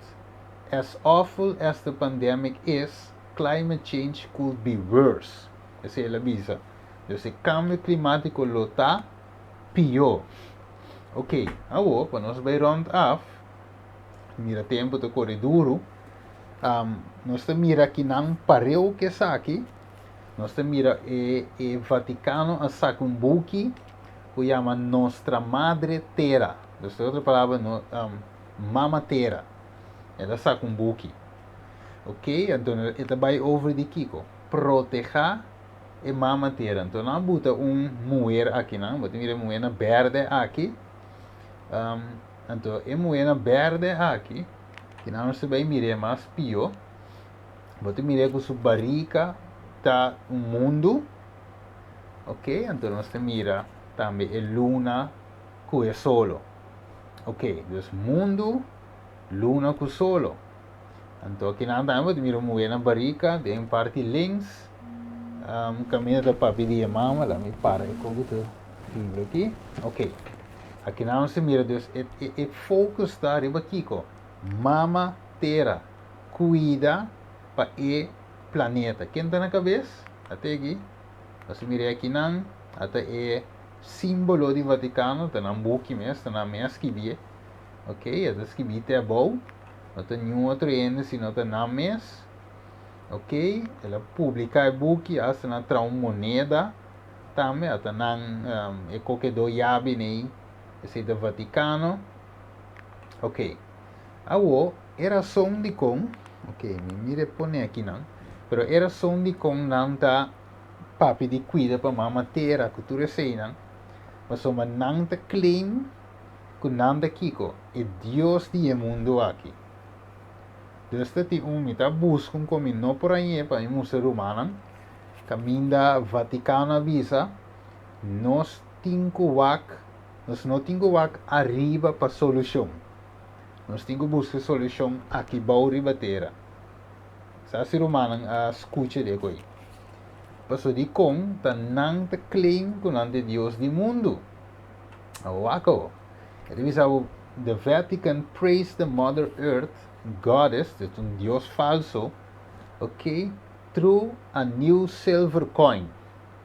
S1: As awful as the pandemic is, climate change could be worse. Esei el a bisa. Dus e kambio klimátiko lo ta pió. Ok, awor pa nos bai rònt af, mira tempu ta kore duru, nos ta mira kinan pareu ku esaki, nos ta mira e e Vatikano a saka un buki ku yama Nostra Madre Tera. Dus den otro palabra no Mama Tera. El a saka un buki. Ok, anto e ta bai over di kiko? Protehá e Mama Tera. Anto nan a buta un muher akinan, bo ta mira e muhernan bèrdè aki. Anto e muhernan bèrdè aki, kinan nos ta bai mir'é mas pió. Bo ta mir'é ku su barika ta un mundu. Ok, anto nos ta mira tambe e luna ku e solo. Ok, dus mundu, luna ku solo. Anto akinan tambe bo ta mira un muhé na barika den parti links. Kaminda ta papia di e mama, laat mi para e koko ta vibra aki. Ok, akinan nos ta mira dus e e focus ta riba kiko? Mama tera, kuida pa e planeta. Ken ta na kabes? Ata aki. Nos ta mira e akinan, ata e Simbolo di Vaticano ta nan buki mes, ta nan mes skibié. Ok, e ta skibí te abou. No ta niun otro hende sino ta nan mes. Ok, el a publiká e buki, asta nan a traha un moneda. Tambe ata nan e kokedó yabi nei, esei ta Vatikano. Ok, awo e rason dikon, ok, mi mira e pone akinan, pero e rason dikon nan ta papia di kuida pa mama tera ku tur eseinan, pasobra nan ta claim ku nan ta kiko? E dios di e mundu aki. Dus ta tin un, mi ta buska un komi no por hañ'é pa mi mustra rumannan, Kaminda Vatikano a bisa, Nos tin ku wak, nos no tin ku wak ariba pa solushon. Nos tin ku buska solushon aki bou riba tera. Sa si rumannan a skucha di e koi. Paso dikon ta nan ta claim ku nan ta e Dios di mundu? Awor wak awor. E ta bisa bo, The Vatican praised the Mother Earth Goddess, dus un dios falso, ok, Through a new silver coin,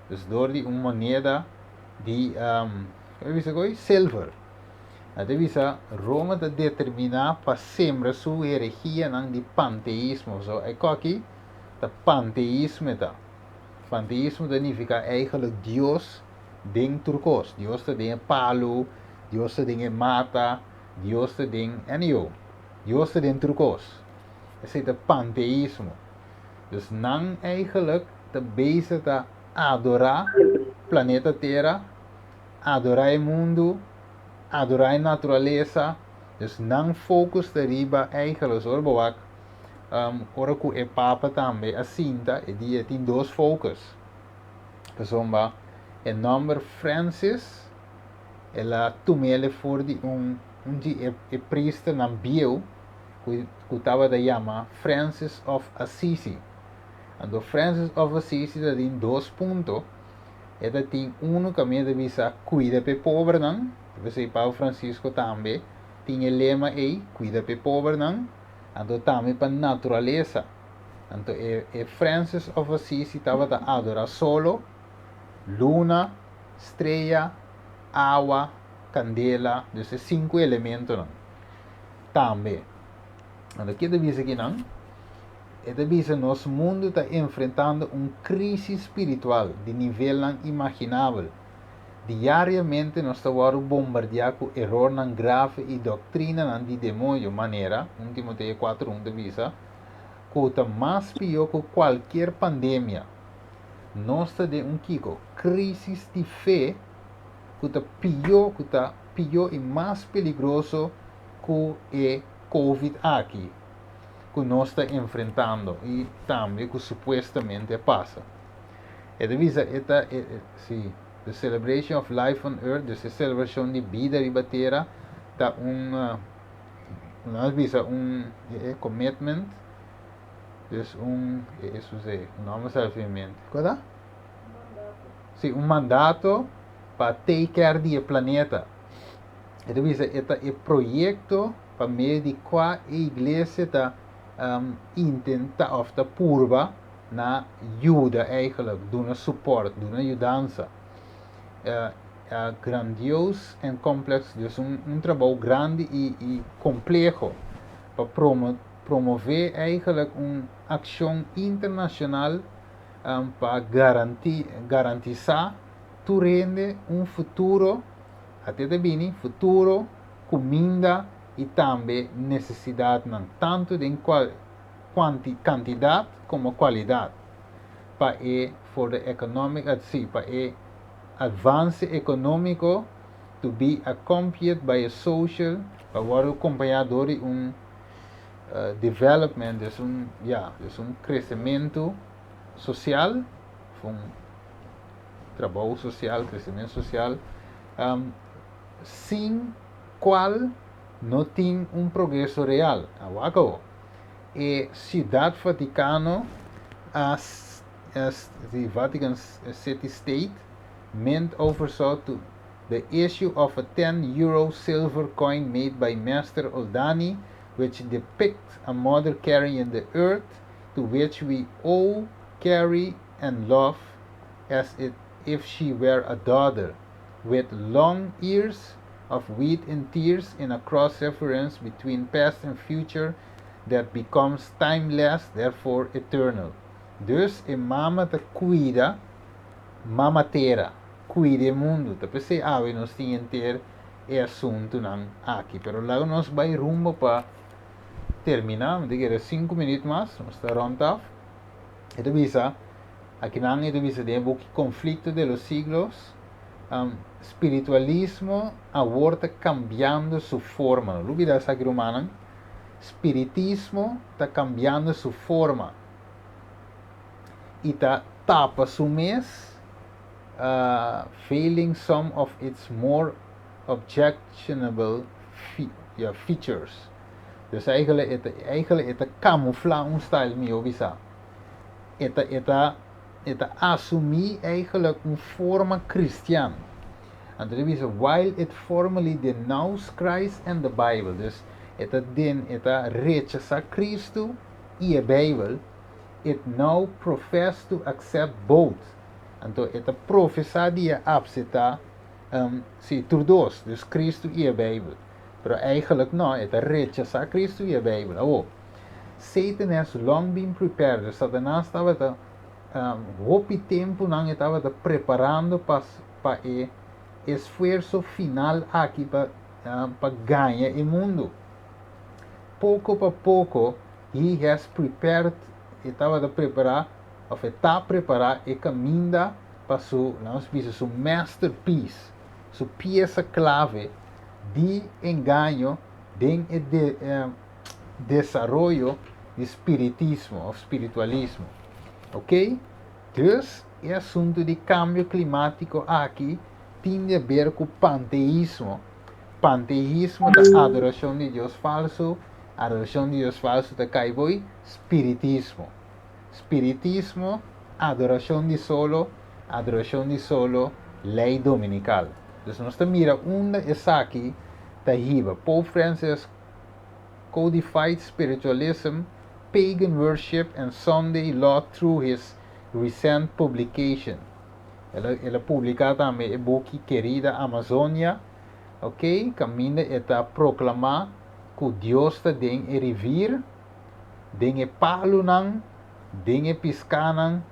S1: dus door di un moneda di, como bisa koe? Silver. A ta bisa Roma ta determina pa sembra su herehianan di panteismo. So e koki ta panteismo e ta. Panteismo ta nifica eigenlijk Dios den tur cos. Dios ta den e palu, Dios ta den e mata, Dios ta den, anyhow, Dios ta den tur cos. Esei ta panteismo. Dus nan eigenlijk ta bezig ta adorá planeta Tera, adorá e mundu, adorá e naturalesa. Dus nan focus ta riba eigenlijk, ora bo wak, ora ku e Papa tambe a sinta, e di e tin dos focus. Pasobra e nòmber Francis el a tum'el for di un di e priesternan bieu ku tabata yama Francis of Assisi. Anto Francis of Assisi ta tin dos punto, e ta tin unu kaminda ta bisa kuida pa e pobernan, p'esei Papa Francisco tambe tin e lema ei, kuida pa e pobernan, anto tambe pa naturalesa. Anto e e Francis of Assisi tabata adora solo, luna, strea, awa, kandela, dus e sinku elementonan. Tambe. Anto ke ta bisa kinan? E ta bisa nos mundu ta enfrentando un crisis spiritual di nivelnan imaginabel. Diariamente nos ta wòrdu bombardiá ku erornan grave i doktrinanan di demoño, manera, 1 Timoteo 4, 1 ta bisa, ku ta mas pió ku kualkier pandemia. Nos ta den un kiko? Crisis di fe ku ta pió, ku ta pió i mas peligroso ku e Covid aki ku nos ta enfrentando i tambe ku supuestamente a pasa. E ta bisa e ta e si the celebration of life on earth, dus e selebrashon di bida riba tera ta un nos bisa un e commitment, dus un e e un nòmber sa mi mente. Kua ta? Si, un mandato pa take care di e planeta. E ta bisa e ta e proyekto pa medio di kua e iglesia ta intenta òf ta purba na yuda eigenlijk, duna support, duna yudansa. Grandioos en complex, dus un trabou grandi i kompleho pa promove eigenlijk un akshon internashonal pa garantisá tur hende un futuro, ate ta bini, futuro, kuminda i tambe nesesidatnan, tantu den kantidat komo kualidat, pa e for the economic sí, pa e avanse ekonómiko to be accompanied by a social, pa wòrdu kompañá dor di un development, dus un, ya, dus un kresementu sosial, of un trabou sosial, kresementu sosial, sin kual no tin un progreso real. Awor akabó. E Siudat Vatikano a, the Vatican City State, Mint oversaw to the issue of a 10 euro silver coin made by Master Oldani, which depicts a mother carrying the earth, to which we all carry and love as it, if she were a daughter, with long ears of wheat and tears in a cross reference between past and future that becomes timeless, therefore eternal. Dus e mama ta kuida mama tera. kuida e mundu. Ta p'esei awe nos tin henter e asuntunan aki. Pero laga nos bai rumbo pa terminá. Mi ta kere sinku minüt mas, nos ta rònt af. E ta bisa, akinan e ta bisa den e buki Conflicto de los Siglos, spiritualismo awor ta kambiando su forma. No lubidá esaki rumannan, spiritismo ta kambiando su forma i ta tapa su mes, veiling some of its more objectionable features. Dus eigenlijk e ta, eigenlijk e ta kamuflá un style mihó bisá. E ta, e ta, e ta asumí eigenlijk un forma kristian. Anto ta bisa, while it formally denounce Christ and the Bible. Dus e ta den, e ta rechasá Kristu i e Beibel, it now profess to accept both. Anto e ta profesá di a apseptá, sí, tur dos, dus Kristu i e Beibel. Pero eigenlijk no, e ta rechasá Kristu i e Beibel. Awor, Satan has long been prepared, dus Satanas tabata hopi tempunan e tabata preparando pa pa e esfuerso final aki pa pa gaña e mundu. Poko pa poko he has prepared, e tabata prepará òf e ta prepará e kaminda pa su, laga nos bisa, su masterpiece, su piesa klave di engaño den e desaroyo di spiritismo òf spiritualismo. Oke? Dus e asuntu di kambio klimátiko aki tin di aber ku panteismo. Panteismo ta adorashon di dios falsu, adorashon di dios falsu ta kai boi spiritismo. Spiritismo, adorashon di solo, adorashon di solo, lei dominikal. Dus nos ta mira unda esaki ta hiba. Pope Francis codified spiritualism, pagan worship and Sunday law through his recent publication. El a, el a publiká tambe e buki Querida Amazonia, ok, kaminda e ta proklamá ku Dios ta den e rivir, den e palunan, den e piskánan,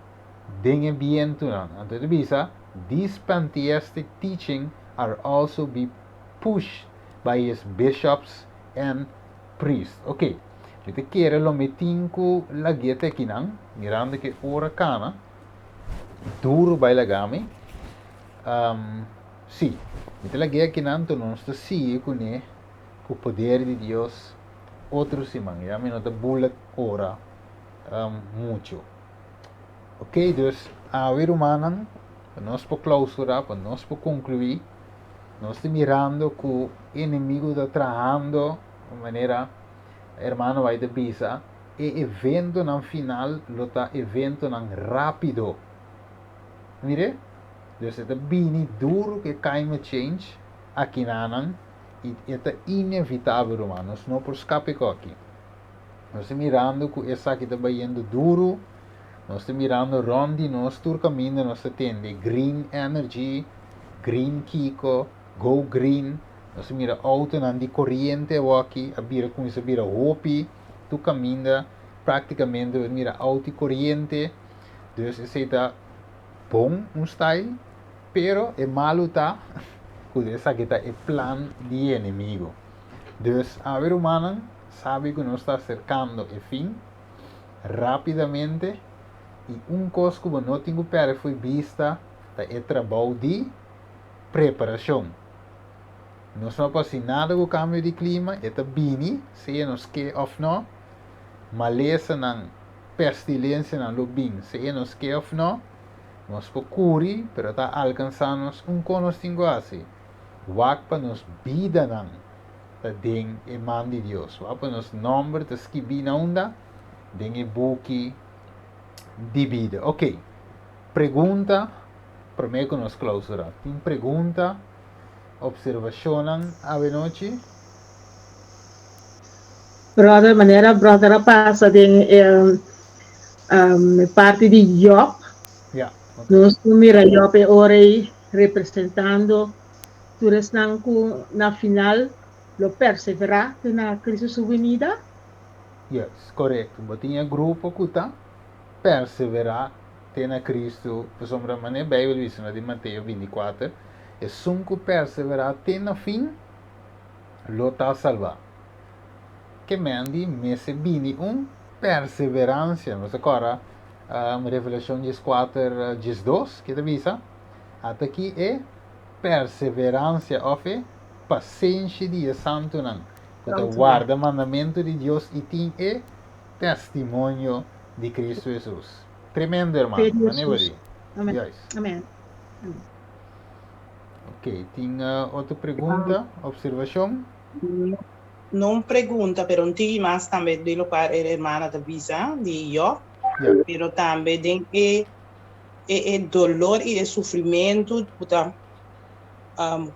S1: den e bientunan. Anto e ta bisa, These pantheistic teaching are also be pushed by his bishops and priests. Ok, mi ta kere lo mi tin ku lag'é te akinan, mirando ku e ora kana, duru bai laga mi. Sí, mi ta lag'é akinan, anto nos ta sigui kuné ku poder di Dios otro siman. Ya mi no ta bula ora muchu. Ok, dus awe rumannan, pa nos por clausura, pa nos por conclui, nos ta mirando cu enemigo ta trahando, manera hermano White a bisa, e eventonan final lo ta eventonan rapido. Mire, dus e ta bini duro cu e climate change akinanan y e ta inevitabel ruman, nos no por scapa e coki. Nos ta mirando ku esaki ta bayendo duru. Nos ta mirando rònt di nos tur kaminda nos ta tende green energy, green kiko, go green. Nos ta mira outonan di koriente awoki a bira kuminsá bira hopi tur kaminda práktikamente bo ta mira outo di koriente. Dus esei ta bon un style pero e malu ta ku esaki ta e plan di e enemigo. Dus awe rumannan sabi ku nos ta aserkando e fin rápidamente i un kos ku bo no tin ku pèrdè fo'i bista ta e trabou di preparashon. Nos no por hasi nada ku kambio di klima, e ta bini sea nos ke òf no, malesanan, pestilensianan lo bin sea nos ke òf no, nos por kuri pero ta alkansá nos un kon nos tin ku hasi. Wak pa nos bidanan ta den e man di Dios. Wak pa nos nòmber ta skibí na unda? Den e buki di bida. Ok, pregunta promé ku nos klausurá. Tin pregunta, opservashonnan awenochi?
S2: Brother, manera brother a pasa den e parti di Job.
S1: Ja, ok.
S2: Nos por mira Job e ora ei representando tur esnan ku na final lo perseverá te na Cristo su binida?
S1: Yes, korekto. Bo tin e grupo ku ta perseverá te. te na Kristu, pasobra manera Beibel bisa na di Mateo 24, esun ku perseverá te na fin lo ta salbá. Ke men di mester bini un perseveransia. Nos ta kòrda Revelashon 14, 12, ke ta bisa? Ata aki e perseveransia òf e pasenshi di e santunan ku ta warda mandamentu di Dios i tin e testimonio di Kristu Hesus. Tremendo, hermano. Mane bo di?
S2: Juist. Amen.
S1: Ok, tin otro pregunta, observashon?
S8: No un pregunta, pero un tiki mas tambe di lokual e hermana ta bisa di Job, pero tambe den e e dolor i e sufrimentu ku ta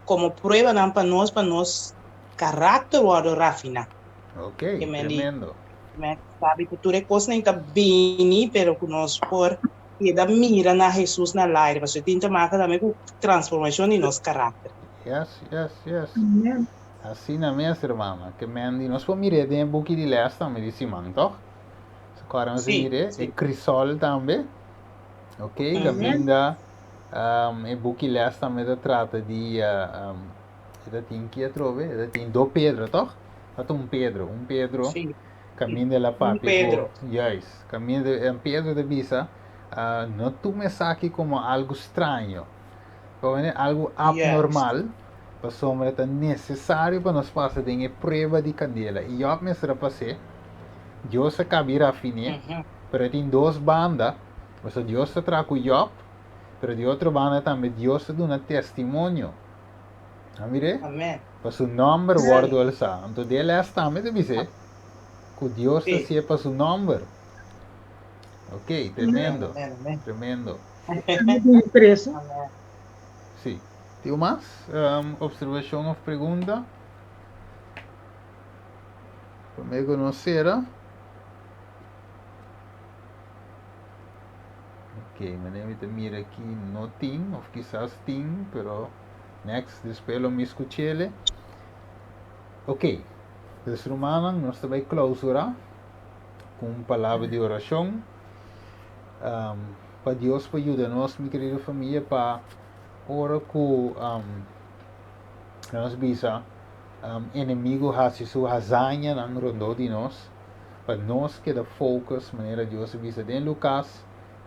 S8: komo pruebanan pa nos, pa nos karakter wòrdu rafiná.
S1: Ok, tremendo.
S8: Men sabi ku tur e kosnan ta bini, pero ku nos por keda mira na Hesus na laire, pasobra tin te maka tambe ku transformashon di nos karakter.
S1: Yes, yes, yes. Asina mes, hermana. Ke men di nos por mir'é den e buki di lès tambe di siman, tòg? So kòrda nos a mir'é, e krisòl tambe. Ok, kaminda e buki lès tambe ta trata di e ta tin ki atrobe? E ta tin do Pedro, tòg? Ta un Pedro, un Pedro kaminda el a papia ku, juist, kaminda Pedro ta bisa, no tuma esaki komo algu straño, algu abnormal, pasobra ta nesesario pa nos pasa den e prueba di kandela. I Jòb mester a pas'é. Dios a kabi rafin'é, pero e tin dos banda, pasobra Dios ta traha ku Jòb, pero di otro banda tambe Dios ta duna testimonio. A mir'é? Pa su nòmber wòrdu alsá. Anto di e lès tambe ta bis'é ku Dios ta hasié pa su nòmber. Ok, tremendo, tremendo. Sí. Tin mas observashon òf pregunta? Promé ku nos sera. Ok, manera mi ta mira aki no tin, òf kisas tin, pero next despues lo mi skuch'ele. Ok, dus rumannan nos ta bai klausurá ku un palabra di orashon. Pa Dios por yuda nos, mi kerido famia, pa ora ku nos bisa enemigu hasi su hazañanan rondó di nos, pa nos keda focus manera Dios a bisa den Lukas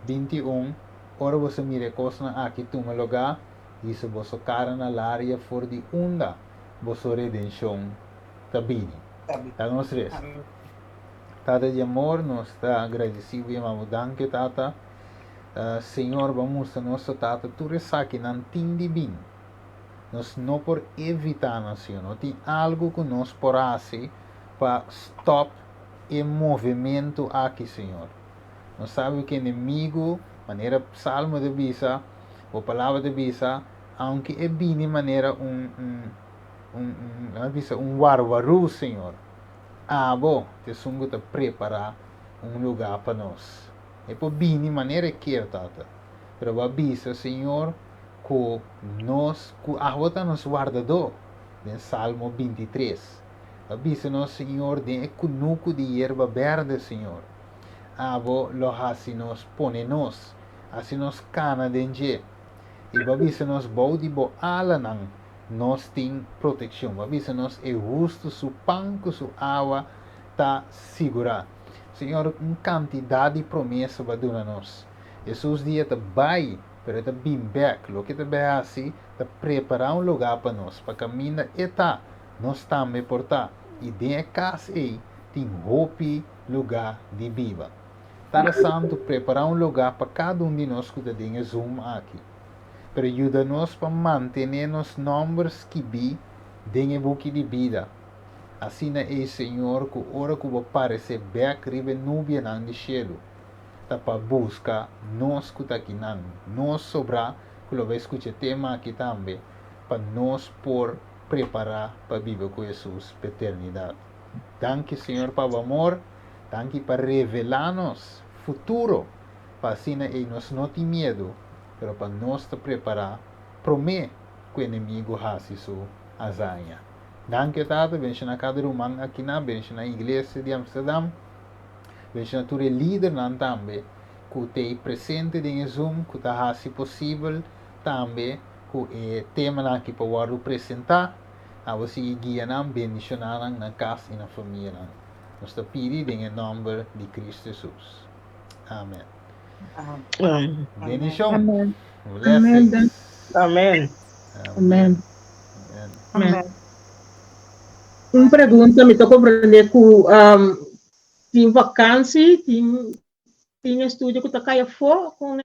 S1: 21, ora boso mira e kosnan aki tuma lugá, hisa boso kara na laria for di unda boso redenshon ta bini. Ta nos resa. Tata di amor, nos ta agradesí bo i ama bo. Danki, Tata. Señor, bo a mustra nos, o Tata, tur esakinan tin di bin. Nos no por evitá nan, Señor. No tin algu ku nos por hasi pa stòp e movementu aki, Señor. Nos sabi ku enemigu, manera Salmo ta bisa, bo Palabra ta bisa, aunke e bini manera un, un, un, un, laga bisa, un warwarú, Señor, abo ta esun ku ta prepará un lugá pa nos. E por bini manera e kier, Tata, pero bo a bisa, Señor, ku nos, ku abo ta nos wardadó, den Salmo 23. Bo a bisa nos, Señor, den e kunuku di yerba bèrdè, Señor, abo lo hasi nos pone nos, hasi nos kana den dje. I bo a bisa nos bou di bo alanan nos tin protekshon. Bo a bisa nos e hustu su pan ku su awa ta sigurá. Señor, un kantidat di promesa bo a duna nos. Hesus di e ta bai, pero e ta bin bèk. Loke e ta bai hasi ta prepará un lugá pa nos, pa kaminda e ta, nos tambe por ta. I den e kas ei tin hopi lugá di biba. Tata Santu, prepará un lugá pa kada un di nos ku ta den e Zoom aki. Pero yuda nos pa mantené nos nòmber skibí den e buki di bida. Asina ei, Señor, ku ora ku Bo paresé bèk riba e nubianan di shelu, ta pa buska nos ku ta akinan, nos sobrá ku lo bai skucha e tema aki tambe, pa nos por prepará pa biba ku Hesus pa eternidat. Danki, Señor, pa Bo amor. Danki pa revelá nos futuro, pa asina ei nos no tin miedu, pero pa nos ta prepará promé ku enemigu hasi su hazaña. Danki, o Tata, benshoná kada ruman akinan, benshoná Iglesia di Amsterdam, benshoná tur e lidernan tambe. ku t'ei presente den e Zoom ku ta hasi posibel tambe ku e temanan aki por wòrdu presentá. Abo sigui guia nan, bendishoná nan, nan kas i nan famianan. Nos ta pidi den e nòmber di Kristu Hesus. Amen.
S8: Amen.
S1: Bendishon.
S2: Amen.
S1: Blessings.
S8: Amen.
S2: Amen.
S1: Amen.
S2: Amen. Un pregunta, mi ta komprendé ku um, tin vakansi, tin tin estudio ku ta kai afó kon.